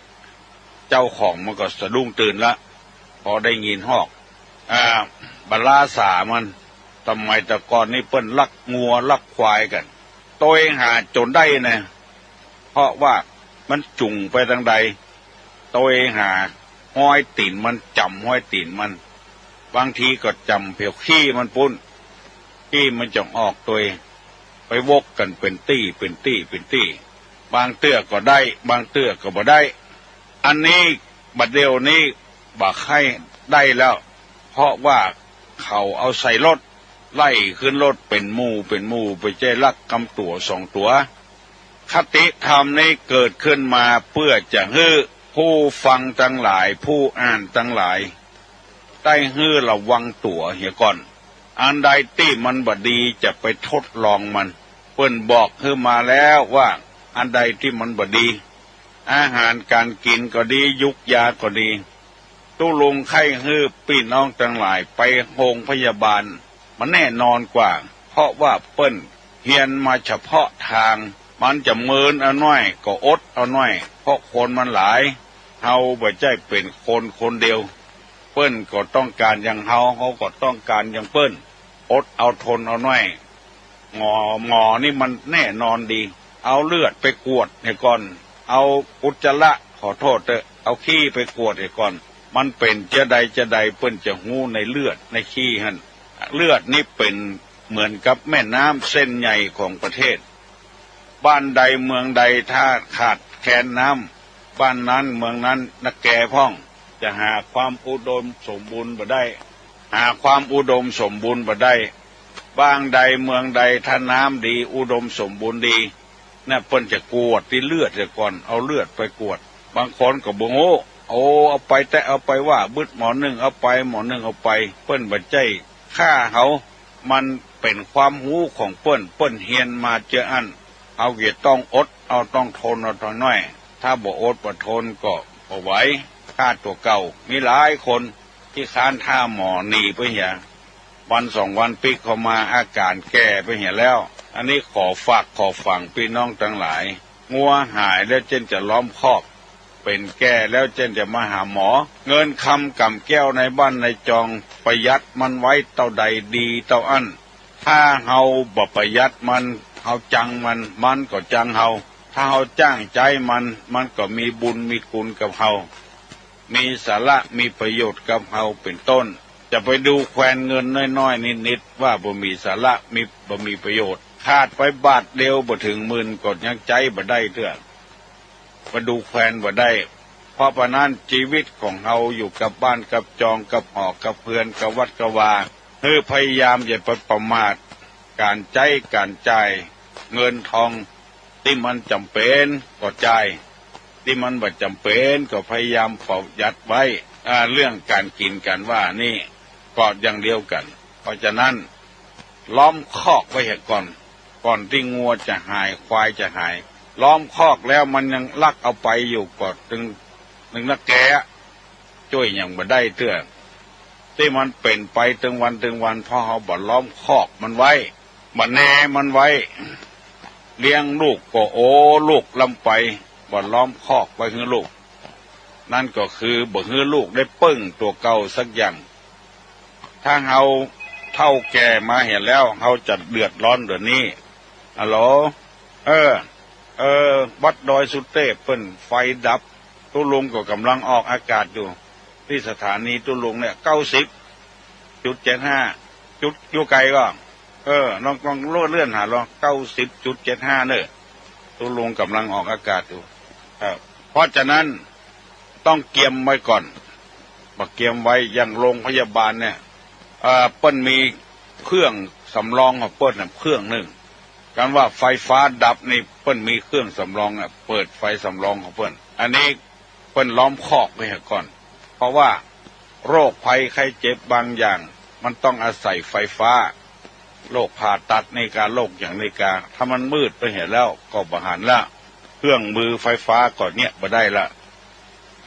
เจ้าของมันก็สะดุ้งตื่นละ พอได้ยินฮอก อ่า บ่ล้าสามัน สมัยแต่ก่อนนี่เปิ้นลักงัวลักควายกั๋น ตวยหาจ๋นได้นะ เพราะว่ามันจุ่งไปตางใด ตวยหาฮอยตี๋นมัน จ๋ำฮอยตี๋นมัน บางทีก็จ๋ำเผียวขี้มันปู๊น ขี้มันจะออกตวย ไปวกกั๋นเป๋นตี้ เป๋นตี้ เป๋นตี้ บางเตื้อก็ได้ บางเตื้อก็บ่ได้ อันนี้บัดเดี่ยวนี้บ่ใค่ได้แล้ว เพราะว่าเขาเอาใส่รถ ไล่ขึ้นรถเป๋นหมู่เป๋นหมู่ บ่ใจ้ลักกำตั๋วสองตั๋ว คติธรรมนี้เกิดขึ้นมาเปื้อจะหื้อผู้ฟังตังหลาย ผู้อ่านตังหลาย ได้หื้อระวังตั๋วเหียก่อน อันใดตี้มันบ่ดีจะไปทดลองมัน เปิ้นบอกหื้อมาแล้วว่าอันใดตี้มันบ่ดี อาหารก๋านกิ๋นก็ดี ยุกยาก็ดี ตุ๊ลุงใค่หื้อปี้น้องตังหลายไปโฮงพยาบาล มันแน่นอนกว่า เพราะว่าเปิ้นเฮียนมาเฉพาะตาง มันจะเมินเอาหน้อยก็อดเอาหน้อย เพราะคนมันหลาย เฮาบ่ใจ้เป๋นคนคนเดียว เปิ้นก็ต้องก๋านอย่างเฮา เฮาก็ต้องก๋านอย่างเปิ้น อดเอาทนเอาหน้อย หมอ หมอนี่มันแน่นอนดี เอาเลือดไปกวดเหียก่อน เอาอุจจาระ ขอโต้ษเต๊อะ เอาขี้ไปกวดเหียก่อน มันเป๋นจาใดจาใด เปิ้นจะฮู้ในเลือดในขี้หั้น เลือดนี่เป๋นเหมือนกับแม่น้ำเส้นใหญ่ของประเทศ บ้านใดเมืองใดถ้าขาดแคลนน้ำ บ้านนั้นเมืองนั้นนักแก่พ่อง จะหาความอุดมสมบูรณ์บ่ได้ หาความอุดมสมบูรณ์บ่ได้ บ้านใดเมืองใดถ้าน้ำดีอุดมสมบูรณ์ดี เนี่ยเปิ้นจะกวดตี้เลือดเหียก่อน เอาเลือดไปกวด บางคนก็บ่ฮู้ โอ้ เอาไปแต๊ เอาไปว่าบึด หมอนึ่งเอาไป หมอนึ่งเอาไป เปิ้นบ่ใจ้ฆ่าเฮา มันเป๋นความฮู้ของเปิ้น เปิ้นเฮียนมาเจ้าอั้น เฮาเกียต้องอด เฮาต้องทน เอาเต้าน้อย ถ้าบ่อดบ่ทนก็บ่ไหว ฆ่าตั๋วเก่า มีหลายคนขี้ค้านถ้าหมอหนีไปเหีย วันสองวันปิ๊กเข้ามาอาก๋านแก่ไปเหียแล้ว อันนี้ขอฝากขอฝังปี้น้องตังหลาย งัวหายแล้วเจ้นจะล้อมคอก เป๋นแก่แล้วเจ้นจะมาหาหมอ เงินคำก๋ำแก้วในบ้านในจอง ประหยัดมันไว้เต้าใดดีเต้าอั้น ถ้าเฮาบ่ประหยัดมัน เฮาจังมัน มันก็จังเฮา ถ้าเฮาจ้างใจ๊มัน มันก็มีบุญมีคุณกับเฮา มีสาระมีประโยชน์กับเฮาเป๋นต้น จะไปดูแควนเงินน้อยๆ นิดๆ ว่าบ่มีสาระ มี บ่มีประโยชน์ ขาดไปบาทเดียวบ่เถิงหมื่นก็ยังใจ๊บ่ได้เตื้อ มาดูแควนบ่ได้ เพราะปะนั้นจีวิตของเฮาอยู่กับบ้านกับจอง กับหอกับเฮือน กับวัดกับวา หื้อพยายามอย่าไปประมาท ก๋านใจ๊ก๋านจ่าย เงินทอง ตี้มันจ๋ำเป๋นก็จ่าย ตี้มันบ่จ๋ำเป๋นก็พยายามประหยัดไว้ อ่า เรื่องก๋านกิ๋นก๋านว่านี่ก็อย่างเดียวกั๋น เพราะฉะนั้น ล้อมคอกไว้เหียก่อน ก่อนตี้งัวจะหาย ควายจะหาย ล้อมคอกแล้วมันยังลักเอาไปอยู่ก็ตึง ตึงนักแก่ จ้วยหยังบ่ได้เตื้อ ตี้มันเป๋นไปตึงวันตึงวัน เพราะเฮาบ่ล้อมคอกมันไว้ บ่แนมันไว้ เลี้ยงลูกก็โอ้ ลูกล้ำไป บ่ล้อมคอกไว้หื้อลูก นั่นก็คือบ่หื้อลูกได้เปิ้งตั๋วเก่าสักอย่าง ถ้าเฮาเฒ่าแก่มาเหียแล้ว เฮาจะเดือดร้อนเดี๋ยวนี้ ฮัลโหล เออ เออ วัดดอยสุเตพเปิ้นไฟดับ ตุ๊ลุงก็ก่ำลังออกอากาศอยู่ ตี้สถานีตุ๊ลุงเนี่ย เก้าสิบจุดเจ็ดห้า จุด อยู่ไกลก็ เออ ลอง ลองเลื่อนหาลอง เก้าสิบจุดเจ็ดห้า เน่อ ตุ๊ลุงก่ำลังออกอากาศอยู่ ครับ เพราะฉะนั้น ต้องเกียมไว้ก่อน บ่เกียมไว้ อย่างโรงพยาบาลเนี่ย เอ่อ เปิ้นมีเครื่องสำรองของเปิ้นน่ะ เครื่องนึ่ง กำว่าไฟฟ้าดับนี่ เปิ้นมีเครื่องสำรองน่ะ เปิดไฟสำรองของเปิ้น อันนี้เปิ้นล้อมคอกไว้ก่อน เพราะว่าโรคภัยไข้เจ็บบางอย่าง มันต้องอาศัยไฟฟ้า โรคผ่าตัดนี่กา โรคอย่างนี้กา ถ้ามันมืดไปเหียแล้วก็บ่หันละ เครื่องมือไฟฟ้าก็เนี่ยบ่ได้ละ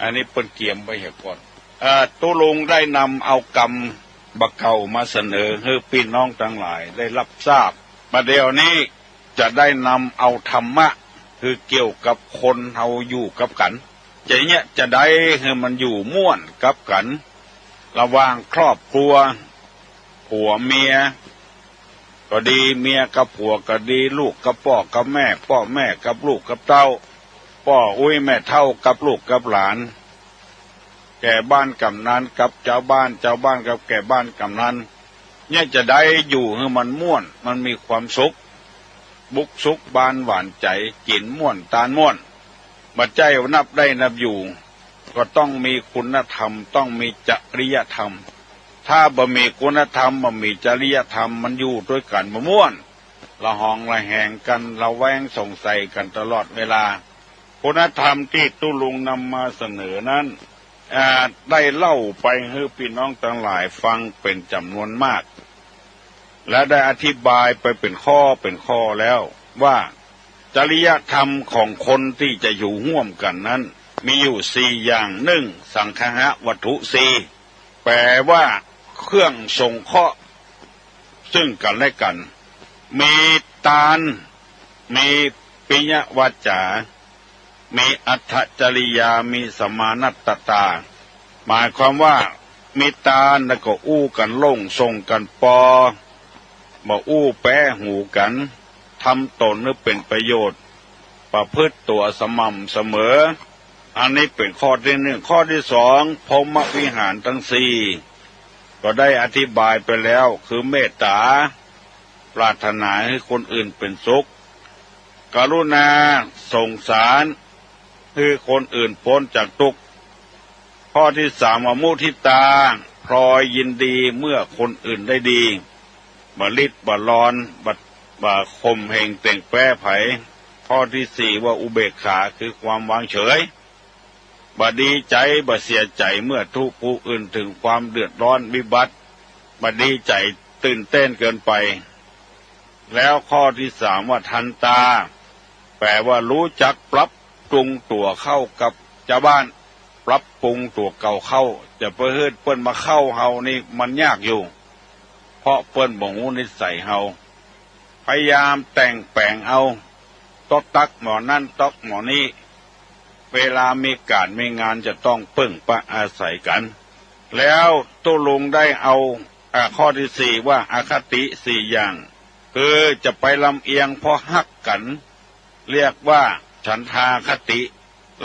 อันนี้เปิ้นเกียมไว้เหียก่อน เอ่อ ตุ๊ลุงได้นำเอากำบ่าเก่ามาเสนอหื้อปี้น้องตังหลายได้ฮับทราบ บ่าเดี่ยวนี้จะได้นำเอาธรรมะ คือเกี่ยวกับคนเฮาอยู่กับกั๋น จะเนี่ยจะได้หื้อมันอยู่ม่วนกับกั๋น ระหว่างครอบครัว ผัวเมีย ก็ดี เมียกับผัวก็ดี ลูกกับป้อกับแม่ ป้อแม่กับลูกกับเต้า ป้ออุ๊ยแม่เฒ่ากับลูกกับหลาน แก่บ้านกำนันกับจาวบ้าน จาวบ้านกับแก่บ้านกำนัน เนี่ยจะได้อยู่หื้อมันม่วน มันมีความสุข บุกสุขบานหวานใจ๋ กิ๋นม่วนตานม่วน บ่ใจ้ว่านับได้นับอยู่ ก็ต้องมีคุณธรรม ต้องมีจริยธรรม ถ้าบ่มีคุณธรรม บ่มีจริยธรรม มันอยู่ตวยกั๋นบ่ม่วน ละหองละแหงกั๋น ระแวงสงสัยกั๋นตลอดเวลา คุณธรรมตี้ตุ๊ลุงนำมาเสนอนั้น อ่า ได้เล่าไปหื้อปี้น้องตังหลายฟังเป๋นจ๋ำนวนมาก และได้อธิบายไปเป๋นข้อเป๋นข้อแล้วว่า จริยธรรมของคนตี้จะอยู่ฮ่วมกั๋นนั้น มีอยู่สี่อย่าง นึ่ง สังคหวัตถุสี่ แป๋ว่าเครื่องสงเคราะห์ซึ่งกั๋นและกั๋น มีตาน มีปิยวาจา มีอัตถจริยา มีสมานัตตา หมายความว่ามีตานแล้วก็อู้กั๋นโล่ง ส่งกั๋นปอ บ่อู้แป๊หูกั๋น ทำตนหื้อเป๋นประโยชน์ ประพฤติตั๋วสม่ำเสมอ อันนี้เป๋นข้อตี้นึ่ง ข้อตี้สอง พรหมวิหารตังสี่ ก็ได้อธิบายไปแล้ว คือเมตต๋า ปรารถนาหื้อคนอื่นเป๋นสุข กรุณา สงสาร หื้อคนอื่นป๊นจากตุ๊กข์ ข้อตี้สามว่ามุทิตา พลอยยินดีเมื่อคนอื่นได้ดี บ่ริษบ่ลอน บ่ บ่ข่มเหงเต่งแป๊ใผ ข้อตี้สี่ว่าอุเบกขา คือความวางเฉย บ่ดีใจ๋ บ่เสียใจ๋ เมื่อผู้อื่นเถิงความเดือดร้อนวิบัติ บ่ดีใจ๋ตื่นเต้นเกินไป แล้วข้อตี้สามว่าทันตา แป๋ว่าฮู้จักปรับปรุงตั๋วเข้ากับจาวบ้าน ปรับปรุงตั๋วเก่าเข้า จะไปหื้อเปิ้นมาเข้าเฮานี่มันยากอยู่ เพราะเปิ้นบ่ฮู้นิสัยเฮา พยายามแต่งแป๋งเอา ต๊อกตั๊กหมอนั้นต๊อกหมอนี้ เวลามีก๋านมีงานจะต้องเปิ้งปะอาศัยกั๋น แล้วตุ๊ลุงได้เอา อ่า ข้อตี้สี่ว่าอคติสี่อย่าง คือจะไปลำเอียงเพราะฮักกั๋น เรียกว่าฉันทาคติ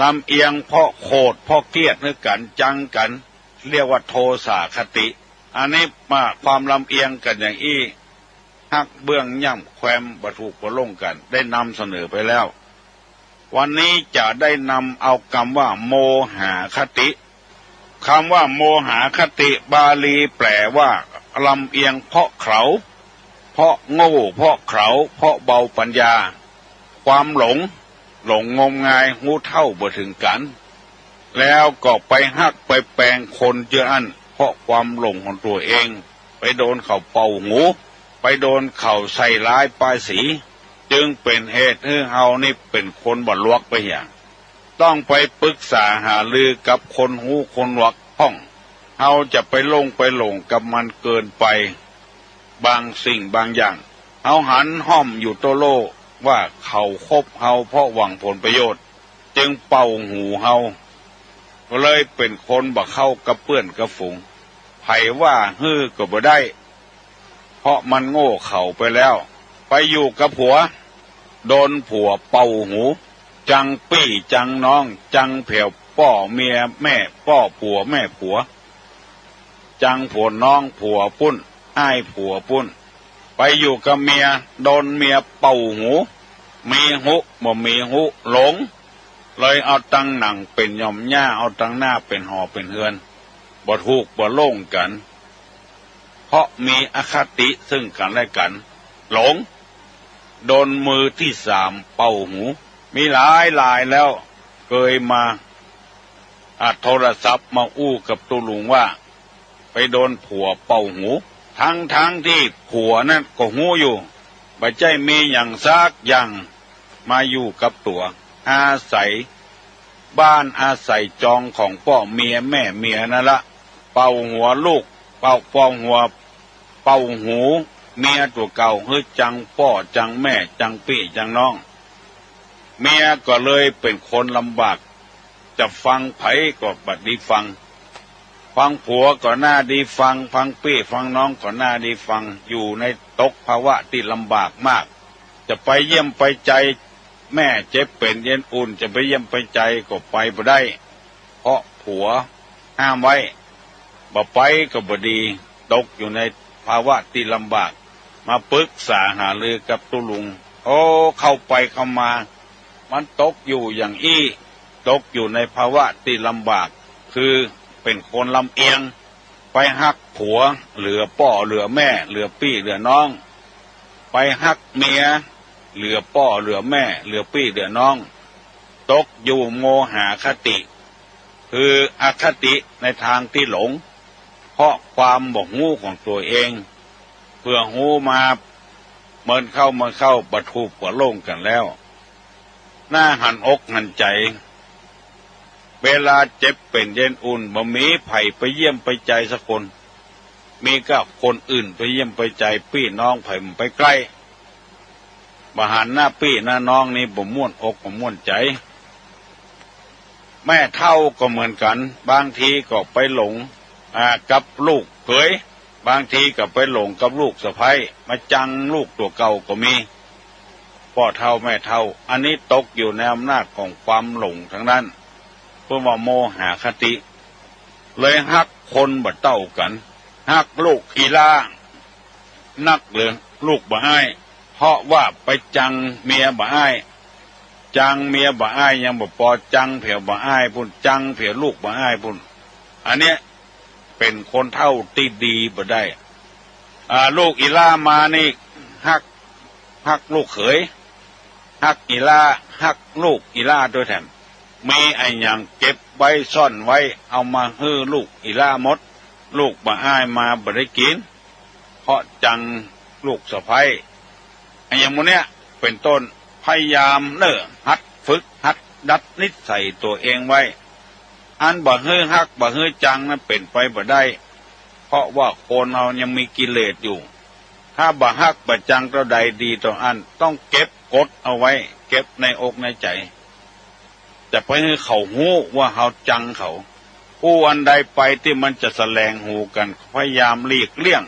ลำเอียงเพราะโขด เพราะเกลียดหื้อกั๋น จังกั๋น เรียกว่าโทสาคติ อันนี้มาความลำเอียงกั๋นอย่างอี้ ฮักเบื้องย่ำแคว่ม บ่ถูกบ่ลงกั๋น ได้นำเสนอไปแล้ว วันนี้จะได้นำเอากำว่าโมหาคติ กำว่าโมหาคติ บาลีแป๋ว่าลำเอียงเพราะเขา เพราะโง่ เพราะเขา เพราะเบาปัญญา ความหลง หลงงมงาย ฮู้เท่าบ่เถิงกั๋น แล้วก็ไปฮักไปแปงคนเจื้ออั้น เพราะความหลงของตั๋วเอง ไปโดนเขาเป่าหู ไปโดนเขาใส่ร้ายป้ายสี จึงเป๋นเหตุหื้อเฮานี่เป๋นคนบ่หลวกไปเหีย ต้องไปปรึกษาหารือกับคนฮู้คนหลวกพ่อง เฮาจะไปหลงไปหลงกับมันเกินไป บางสิ่งบางอย่าง เฮาหันฮ่อมอยู่ทั่วโลกว่าเขาคบเฮาเพราะหวังผลประโยชน์ จึงเป่าหูเฮา ก็เลยเป๋นคนบ่เข้ากับเปื้อนกับฝูง ใผว่าหื้อก็บ่ได้ เพราะมันโง่เขลาไปแล้ว ไปอยู่กับผัว โดนผัวเป่าหู จังปี้จังน้อง จังแผวป้อเมียแม่ป้อผัวแม่ผัว จังผัวน้องผัวปุ้น อ้ายผัวปุ้น ไปอยู่กับเมีย โดนเมียเป่าหู มีฮู้บ่มีฮู้ หลง เลยเอาตังหนังเป๋นหย่อมหญ้า เอาตังหน้าเป๋นหอเป๋นเฮือน บ่ถูกบ่ลงกั๋น เพราะมีอคติซึ่งกั๋นและกั๋น หลง โดนมือตี้สามเป่าหู มีหลายรายแล้ว เกยมา อ่ะ โทรศัพท์มาอู้กับตุ๊ลุงว่า ไปโดนผัวเป่าหู ทั้งๆ ตี้ผัวนั้นก็ฮู้อยู่ บ่ใจ้มีหยังสักอย่าง มาอยู่กับตั๋ว อาศัยบ้านอาศัยจองของป้อเมียแม่เมียนั่นละ เป่าหัวลูก เป่า เป่าหัว เป่าหูเมียตั๋วเก่า หื้อจังป้อจังแม่จังปี้จังน้อง เมียก็เลยเป๋นคนลำบาก จะฟังใผก็บ่ดีฟัง ฟังผัวก็หน้าดีฟัง ฟังปี้ฟังน้องก็หน้าดีฟัง อยู่ในตกภาวะตี้ลำบากมาก จะไปเยี่ยมไปใจแม่เจ็บเป๋นเย็นอุ่น จะไปเยี่ยมไปใจก็ไปบ่ได้ เพราะผัวห้ามไว้ บ่ไปก็บ่ดี ตกอยู่ในภาวะตี้ลำบาก มาปรึกษาหารือกับตุ๊ลุง โอ้ เข้าไปเข้ามา มันตกอยู่อย่างอี้ ตกอยู่ในภาวะตี้ลำบาก คือเป๋นคนลำเอียง ไปฮักผัวเหลือป้อเหลือแม่ เหลือปี้เหลือน้อง ไปฮักเมียเหลือป้อเหลือแม่ เหลือปี้เหลือน้อง ตกอยู่โมหคติ คืออคติในตางตี้หลง เพราะความบ่ฮู้ของตั๋วเอง เปื้อฮู้มาเมินเข้าเมินเข้า บ่ถูกบ่ลงกั๋นแล้ว หน้าหันอกหันใจ๋ เวลาเจ็บเป๋นเย็นอุ่น บ่มีใผไปเยี่ยมไปใจสักคน มีก้าคนอื่นไปเยี่ยมไปใจ ปี้น้องใผบ่ไปใก้ บ่หันหน้าปี้หน้าน้องนี่บ่ม่วนอกบ่ม่วนใจ๋ แม่เฒ่าก็เหมือนกั๋น บางทีก็ไปหลง อ่า กับลูกเขย บางทีก็ไปหลงกับลูกสะใภ้ มาจังลูกตั๋วเก่าก็มี ป้อเฒ่าแม่เฒ่า อันนี้ตกอยู่ในอำนาจของความหลงทั้งนั้น เปิ้นว่าโมหคติ เลยฮักคนบ่เต้ากั๋น ฮักลูกอีหล้านักเหลือลูกบ่าอ้าย เพราะว่าไปจังเมียบ่าอ้าย จังเมียบ่าอ้ายยังบ่ปอ จังเผียบ่าอ้ายปู้น จังเผียลูกบ่าอ้ายปู้น อันเนี้ยเป๋นคนเฒ่าตี้ดีบ่ได้ อ่า ลูกอีหล้ามานี่ฮัก ฮักลูกเขย ฮักอีหล้า ฮักลูกอีหล้าตวยแถม มีอะหยังเก็บไว้ซ่อนไว้ เอามาหื้อลูกอีหล้าหมด ลูกบ่าอ้ายมาบ่ได้กิ๋น เพราะจังลูกสะใภ้ อะหยังหมู่เนี้ยเป๋นต้น พยายามเน่อ หัดฝึก หัดดัดนิสัยตั๋วเองไว้ อันบ่หื้อฮักบ่หื้อจังนั้นเป๋นไปบ่ได้ เพราะว่าคนเฮายังมีกิเลสอยู่ ถ้าบ่ฮักบ่จังเต้าใดดีเต้าอั้น ต้องเก็บกดเอาไว้ เก็บในอกในใจ๋ จะไปหื้อเขาฮู้ว่าเฮาจังเขา อู้อันใดไปตี้มันจะแสลงหูกั๋น พยายามหลีกเลี่ยง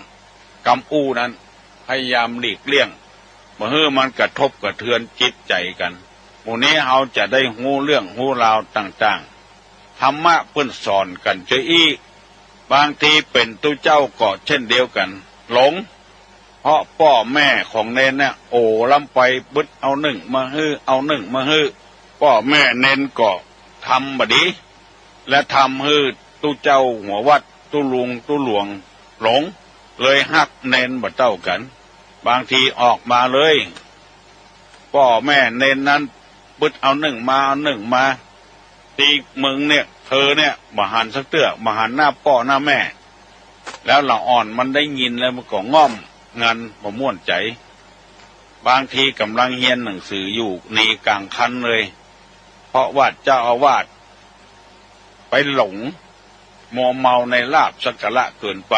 กำอู้นั้น พยายามหลีกเลี่ยง บ่หื้อมันกระทบกระเทือนจิตใจ๋กั๋น หมู่นี้เฮาจะได้ฮู้เรื่องฮู้ราวต่างๆ ธรรมะเปิ้นสอนกั๋นเจ้าอี้ บางทีเป๋นตุ๊เจ้าก็เช่นเดียวกั๋น หลง เพราะป้อแม่ของเณรเนี่ย โอ้ล้ำไป บึดเอานึ่งมาหื้อ เอานึ่งมาหื้อ ป้อแม่เณรก็ทำบ่ดี และทำหื้อตุ๊เจ้าหัววัด ตุ๊ลุง ตุ๊หลวง หลง เลยฮักเณรบ่เต้ากั๋น บางทีออกมาเลย ป้อแม่เณรนั้น บึดเอานึ่งมา เอานึ่งมา ตี้มึงเนี่ย เธอเนี่ย บ่หันสักเตื้อ บ่หันหน้าป้อหน้าแม่ แล้วละอ่อนมันได้ยินแล้วมันก็ง่อมงัน บ่ม่วนใจ๋ บางทีก่ำลังเฮียนหนังสืออยู่ หนีก๋างคันเลย เพราะว่าเจ้าอาวาสไปหลง มัวเมาในลาภสักการะเกินไป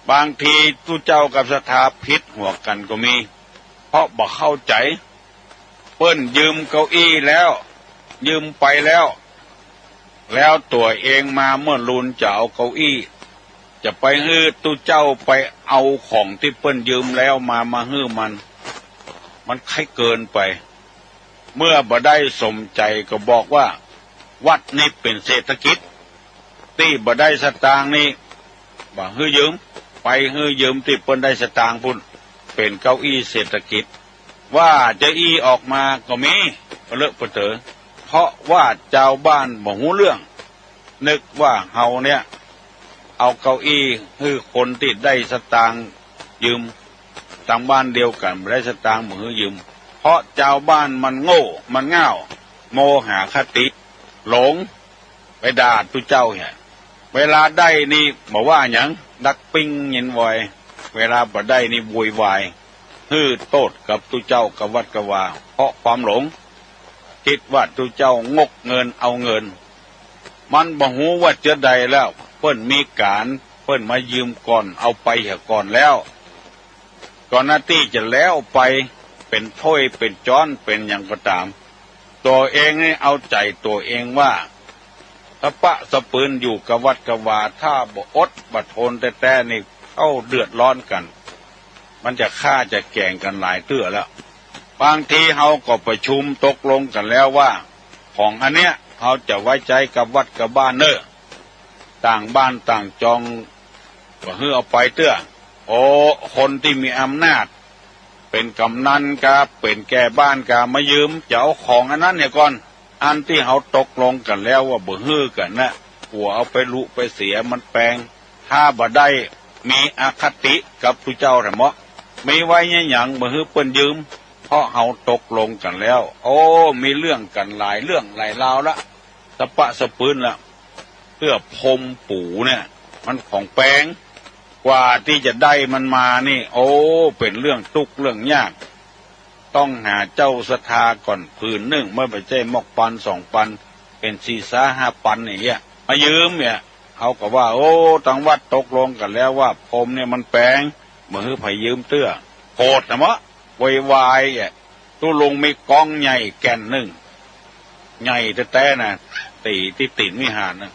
บางทีตุ๊เจ้ากับศรัทธาผิดหัวกั๋นก็มี เพราะบ่เข้าใจ๋ เปิ้นยืมเก้าอี้แล้ว ยืมไปแล้ว แล้วตั๋วเองมาเมื่อลูนจะเอาเก้าอี้ จะไปหื้อตุ๊เจ้าไปเอาของตี้เปิ้นยืมแล้วมา มาหื้อมัน มันใค่เกินไป เมื่อบ่ได้สมใจ๋ก็บอกว่า วัดนี้เป๋นเศรษฐกิจ ตี้บ่ได้สตางค์นี่ บ่หื้อยืม ไปหื้อยืมตี้เปิ้นได้สตางค์ปู้น เป๋นเก้าอี้เศรษฐกิจ ว่าเจ้าอี้ออกมาก็มี ปะเลอะปะเต๋อ เพราะว่าจาวบ้านบ่ฮู้เรื่อง นึกว่าเฮาเนี่ย เอาเก้าอี้หื้อคนตี้ได้สตางค์ยืม ตางบ้านเดียวกั๋น บ่ได้สตางค์บ่หื้อยืม เพราะจาวบ้านมันโง่ มันง่าว โมหคติ หลง ไปด่าตุ๊เจ้าเนี่ย เวลาได้นี่บ่ว่าหยัง ดักปิ้งยินวอย เวลาบ่ได้นี่โวยวาย หื้อโต้ษกับตุ๊เจ้ากับวัดกับวา เพราะความหลง กึ๊ดว่าตุ๊เจ้างกเงินเอาเงิน มันบ่ฮู้ว่าเจื้อใดแล้ว เปิ้นมีก๋าน เปิ้นมายืมก่อน เอาไปเหียก่อนแล้ว ก่อนหน้าตี้จะแล้วไป เป๋นถ้วยเป๋นจ๊อนเป๋นหยังก็ต๋าม ตั๋วเองนี่เอาใจ๋ตั๋วเองว่า สะปะสะปืนอยู่กับวัดกับวา ถ้าบ่อดบ่ทนแต๊ๆ นี่เข้าเดือดร้อนกั๋น มันจะฆ่าจะแก๋งกั๋นหลายเตื้อแล้ว บางทีเฮาก็ประชุมตกลงกั๋นแล้วว่า ของอันเนี้ยเฮาจะไว้ใจ๊กับวัดกับบ้านเน่อ ต่างบ้านต่างจอง บ่หื้อเอาไปเตื้อ โอ้ คนตี้มีอำนาจ เป๋นกำนันกา เป๋นแก่บ้านกา มายืม จะเอาของอันนั้นเหียก่อน อันตี้เฮาตกลงกั๋นแล้วว่าบ่หื้อกั๋นนะ กั๋วเอาไปลุไปเสียมันแปง ถ้าบ่ได้มีอคติกับตุ๊เจ้าแถมเนาะ มีไว้เยียะหยัง บ่หื้อเปิ้นยืม เพราะเฮาตกลงกั๋นแล้ว โอ้ มีเรื่องกั๋นหลายเรื่องหลายราวละ สะปะสะปืนละ เตื้อพรมปูเนี่ย มันของแปง กว่าตี้จะได้มันมานี่ โอ้ เป๋นเรื่องตุ๊กข์เรื่องยาก ต้องหาเจ้าศรัทธาก่อน ผืนนึ่ง บ่ใจ้หมอกปันสองปัน เป๋นสี่ซาห้าปันอย่างเงี้ย มายืมเนี่ย เฮาก็ว่า โอ้ ตางวัดตกลงกั๋นแล้วว่า พรมเนี่ยมันแปง บ่หื้อใผยืมเตื้อ โกรธนะเมาะ โวยวายอะ ตุ๊ลุงมีก๊องใหญ่แก่นนึ่ง ใหญ่แต๊ๆ นะ ตี๋ตี้ตี๋นวิหารนะ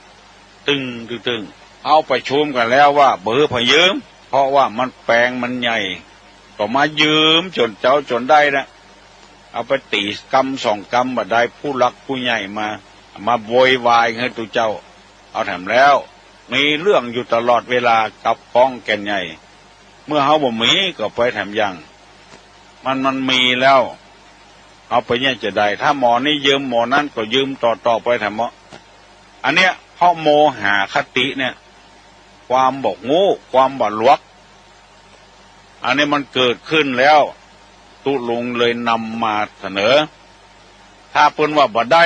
ตึงตึงตึง เฮาประชุมกั๋นแล้วว่า บ่หื้อใผยืม เพราะว่ามันแปงมันใหญ่ ก็มายืมจ๋นเจ๊าจ๋นได้นะ เอาไปตี๋กำสองกำบ่ได้ ผู้หลักผู้ใหญ่มา มาโวยวายหื้อตุ๊เจ้า เอาแถมแล้ว มีเรื่องอยู่ตลอดเวลากับก้องแก่นใหญ่ เมื่อเฮาบ่มีก็ไปแถมยัง มัน มันมีแล้ว เอาไปเนี่ยจะได้ ถ้าหมอนี้ยืมหมอนั้นก็ยืมต่อๆ ไปแถมเนาะ อันเนี้ยเพราะโมหคติเนี่ย ความบ่ฮู้ ความบ่หลวก อันนี้มันเกิดขึ้นแล้ว ตุ๊ลุงเลยนำมาเสนอ ถ้าเปิ้นว่าบ่ได้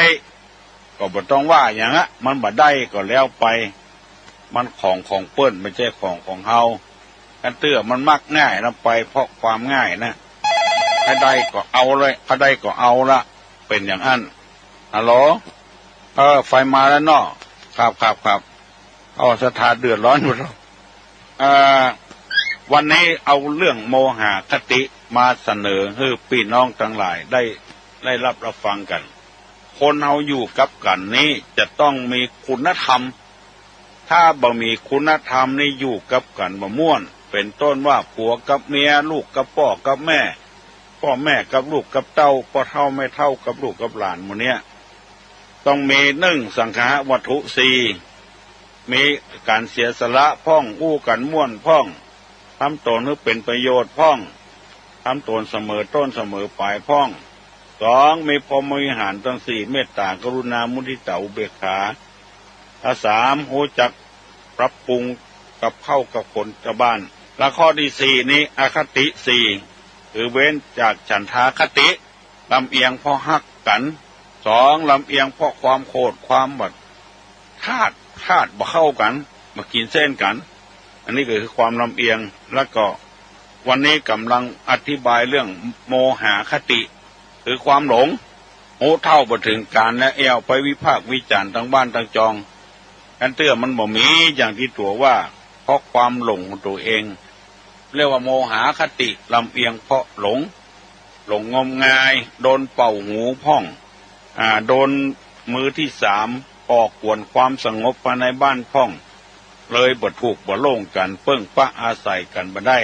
ก็บ่ต้องว่าหยังอะ มันบ่ได้ก็แล้วไป มันของของเปิ้น บ่ใจ้ของของเฮา อันเตื้อมันมักง่ายนะ ไปเพราะความง่ายนะ ใผได้ก็เอาเลย ใผได้ก็เอาละ เป๋นอย่างอั้น ฮัลโหล เออ ไฟมาแล้วเนาะ ครับ ครับ ครับ อ๋อ ศรัทธาเดือดร้อนหมดแล้ว เอ่อ วันนี้เอาเรื่องโมหคติมาเสนอหื้อปี้น้องตังหลายได้ ได้รับรับฟังกั๋น คนเฮาอยู่กับกั๋นนี้จะต้องมีคุณธรรม ถ้าบ่มีคุณธรรมนี่อยู่กับกั๋นบ่ม่วน เป๋นต้นว่าผัวกับเมีย ลูกกับป้อกับแม่ ป้อแม่กับลูกกับเต้า ป้อเฒ่าแม่เฒ่ากับลูกกับหลานหมู่เนี้ย ต้องมี นึ่ง สังฆาวัตถุสี่ มีก๋านเสียสละพ่อง อู้กั๋นม่วนพ่อง ทำต๋นหื้อเป๋นประโยชน์พ่อง ทำต๋นเสมอต้นเสมอปลายพ่อง สอง มีพรหมวิหารตังสี่ เมตตา กรุณา มุทิตา อุเบกขา และสาม ฮู้จักปรับปรุงกับเข้ากับคนเจ้าบ้าน และข้อตี้สี่นี้ อคติสี่ คือเว้นจากฉันทาคติ ลำเอียงเพราะฮักกั๋น สอง ลำเอียงเพราะความโขดความบัด ธาตุ ธาตุบ่เข้ากั๋น บ่กิ๋นเส้นกั๋น อันนี้ก็คือความลำเอียง แล้วก็วันนี้ก่ำลังอธิบายเรื่องโมหคติ คือความหลง ฮู้เท่าบ่เถิงก๋าล และแอ่วไปวิพากษ์วิจารณ์ตังบ้านตังจอง อันเตื้อมันบ่มีอย่างตี้ตั๋วว่า เพราะความหลงของตั๋วเอง เรียกว่าโมหคติ ลำเอียงเพราะหลง หลงงมงาย โดนเป่าหูพ่อง อ่า โดนมือตี้สามก่อกวนความสงบภายในบ้านพ่อง เลยบ่ถูกบ่โล่งกั๋น เปิ้งปะอาศัยกั๋นบ่ได้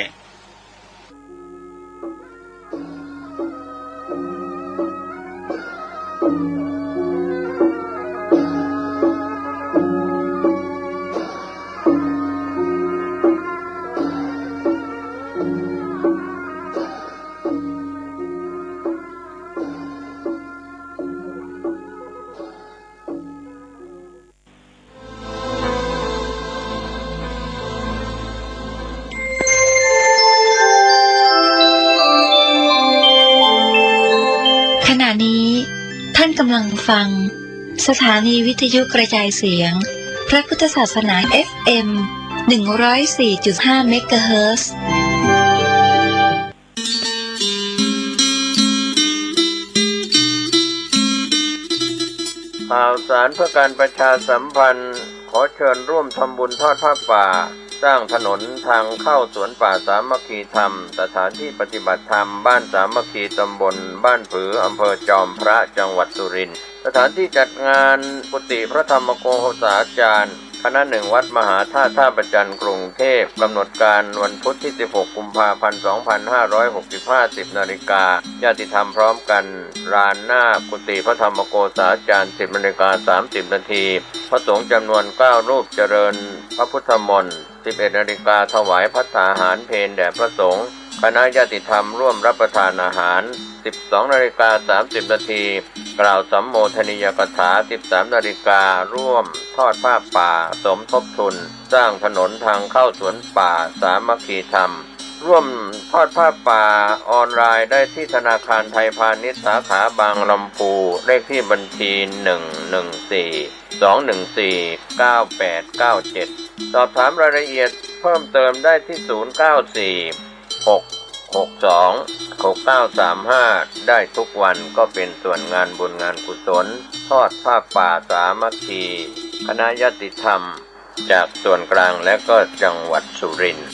ขณะนี้ท่านกำลังฟังสถานีวิทยุกระจายเสียงพระพุทธศาสนา เอฟเอ็ม หนึ่งร้อยสี่จุดห้า เมกะเฮิรตซ์ ข่าวสารเพื่อการประชาสัมพันธ์ ขอเชิญร่วมทำบุญทอดผ้าป่า สร้างถนนทางเข้าสวนป่าสามัคคีธรรม สถานที่ปฏิบัติธรรมบ้านสามัคคี ตำบลบ้านผือ อำเภอจอมพระ จังหวัดสุรินทร์ สถานที่จัดงานกุฏิพระธรรมโกษาจารย์ คณะหนึ่งวัดมหาธาตุท่าพระจันทร์ กรุงเทพฯ กำหนดการวันพุธที่ สิบหก กุมภาพันธ์ สองพันห้าร้อยหกสิบห้า สิบนาฬิกา ญาติธรรมพร้อมกัน ลานหน้ากุฏิพระธรรมโกษาจารย์ สิบนาฬิกา สามสิบนาที พระสงฆ์จำนวนเก้ารูปเจริญพระพุทธมนต์ สิบเอ็ดนาฬิกา ถวายภัตตาหารเพลแด่พระสงฆ์ คณะญาติธรรมร่วมรับประทานอาหาร สิบสองนาฬิกา สามสิบนาที กล่าวสัมโมทนียกถา สิบสามนาฬิกา ร่วมทอดผ้าป่าสมทบทุน สร้างถนนทางเข้าสวนป่าสามัคคีธรรม ร่วมทอดผ้าป่าออนไลน์ได้ที่ธนาคารไทยพาณิชย์สาขาบางลำพู เลขที่บัญชี หนึ่งหนึ่งสี่ สองหนึ่งสี่ เก้าแปดเก้าเจ็ด สอบถามรายละเอียดเพิ่มเติมได้ที่ ศูนย์เก้าสี่ หกหกสอง หกเก้าสามห้า ได้ทุกวัน ก็เป็นส่วนงานบุญงานกุศล ทอดผ้าป่าสามัคคี คณะญาติธรรมจากส่วนกลางและก็จังหวัดสุรินทร์